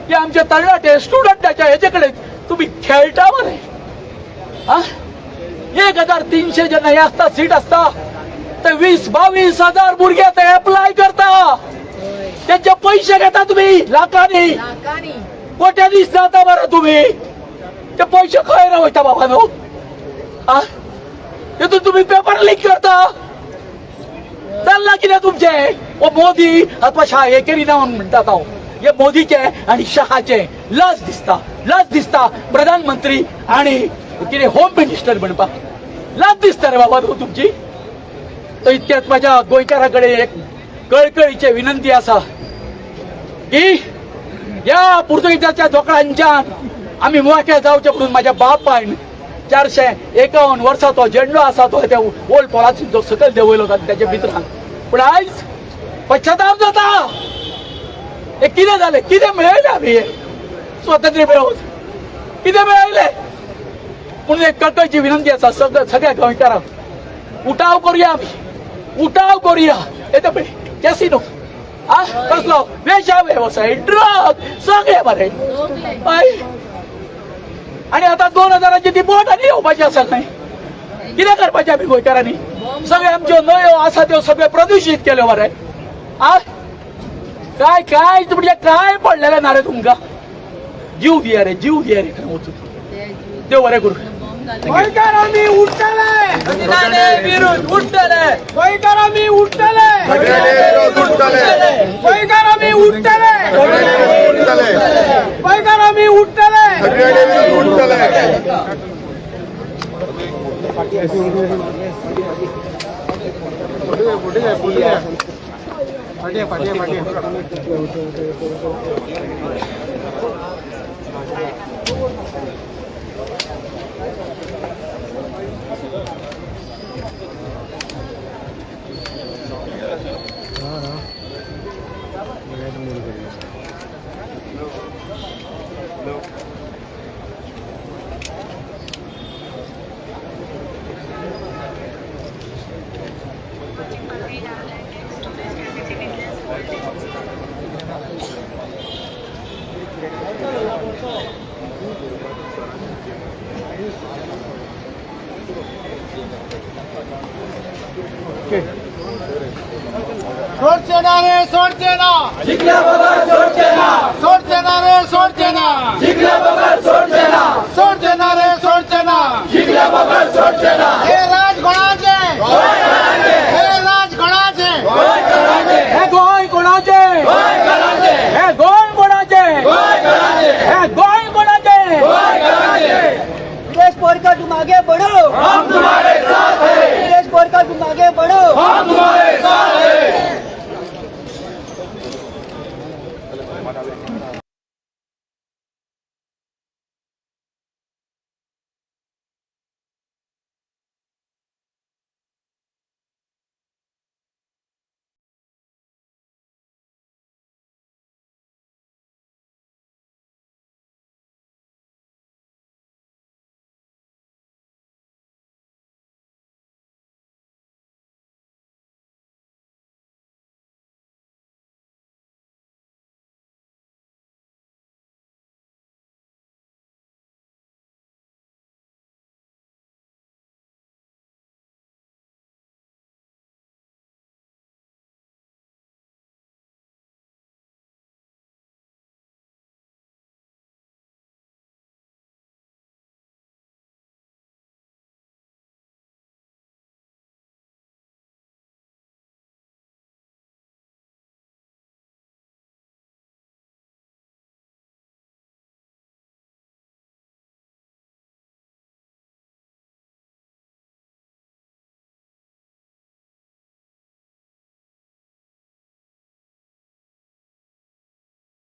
हे आमचे तरणाटे स्टुडंटाच्या हेचे कडेन तुमी खेळटा मरे. हा 1300 जेन्ना हे आसता, सीट आसता, ते 20-22 हजार भुरगे ते एप्लाय करता. तेंचे पयशे घेता तुमी लाखांनी, कोट्यांनी जाता बरं. तुम्ही ते पयशे खंय वयता बाबा न्हू? आ तितून तुम्ही पेपर लीक करता. चल्ला कितें तुमचें? ओ मोदी अथवा शाह हे करिना म्हणून म्हणटात हांव. हे मोदीचे आनी शहाचे. लज दिसता, लज दिसता प्रधानमंत्री आणि कितें होम मिनिस्टर म्हणपाक. लज दिसता रे बाबा तुमची. तर इतक्यात माझ्या गोंयकारा कडेन एक कळकळीची विनंती आसा की या पुर्तुगेजाच्या जोकडांच्यान आमी मुवाखे जावचे म्हणून माझ्या बापायन 451 वर्सां तो झेंडो आसा तो त्या ओल्ड पोलाचो जो सकयल देंवयलो त्याच्या भितरान. पूण आयज पश्चाताप जाता. हे कितें जालें? कितें मेळयलें आमी? हे स्वातंत्र्य मेळोवन कितें मेळयलें? म्हणून एक कळकळीची विनंती आसा सगळ्या गोंयकारांक, उठाव करूया आमी, उठाव करूया. येता पळय कॅसिनो आ कसलो वेशा वेवसाय, ड्रग सगळे बरे. हय, आणि आता 2000ची ती बोट आनी येवपाची आसा खंय. कितें करपाचें आमी गोंयकारांनी? सगळे आमच्यो न्हंयो आसा त्यो सगळे प्रदुशीत केल्यो मरे. आ काय काय म्हणजे काय पडलेलें ना रे तुमकां? जीव दिया रे, जीव दिया रे खंय वचून. देव बरें करूं. गोंयकार आमी उठतले. विरुद्ध उठतले. गोंयकार आमी उठतले. गोंयकार आमी उठतले. गोंयकार आमी उठतले. सोडचे ना रे, सोडचे ना. जिंकल्या बगर सोडचे ना. सोडचे ना रे, सोडचे ना. जिंकल्या बगर सोडचे ना. सोडचे ना रे, सोडचे ना. जिंकल्या बगर सोडचे ना. हे राज कोणाचे? हे राज कोणाचे? हे गोंय कोणाचे? हे गोंय कोणाचे? हे गोंय कोणाचे? विरेश बोरकर, तुम आगे बढ़ो. हम तुम्हारे साथ हैं. विरेश बोरकर, तुम आगे बढ़ो. हम तुम्हारे साथ हैं.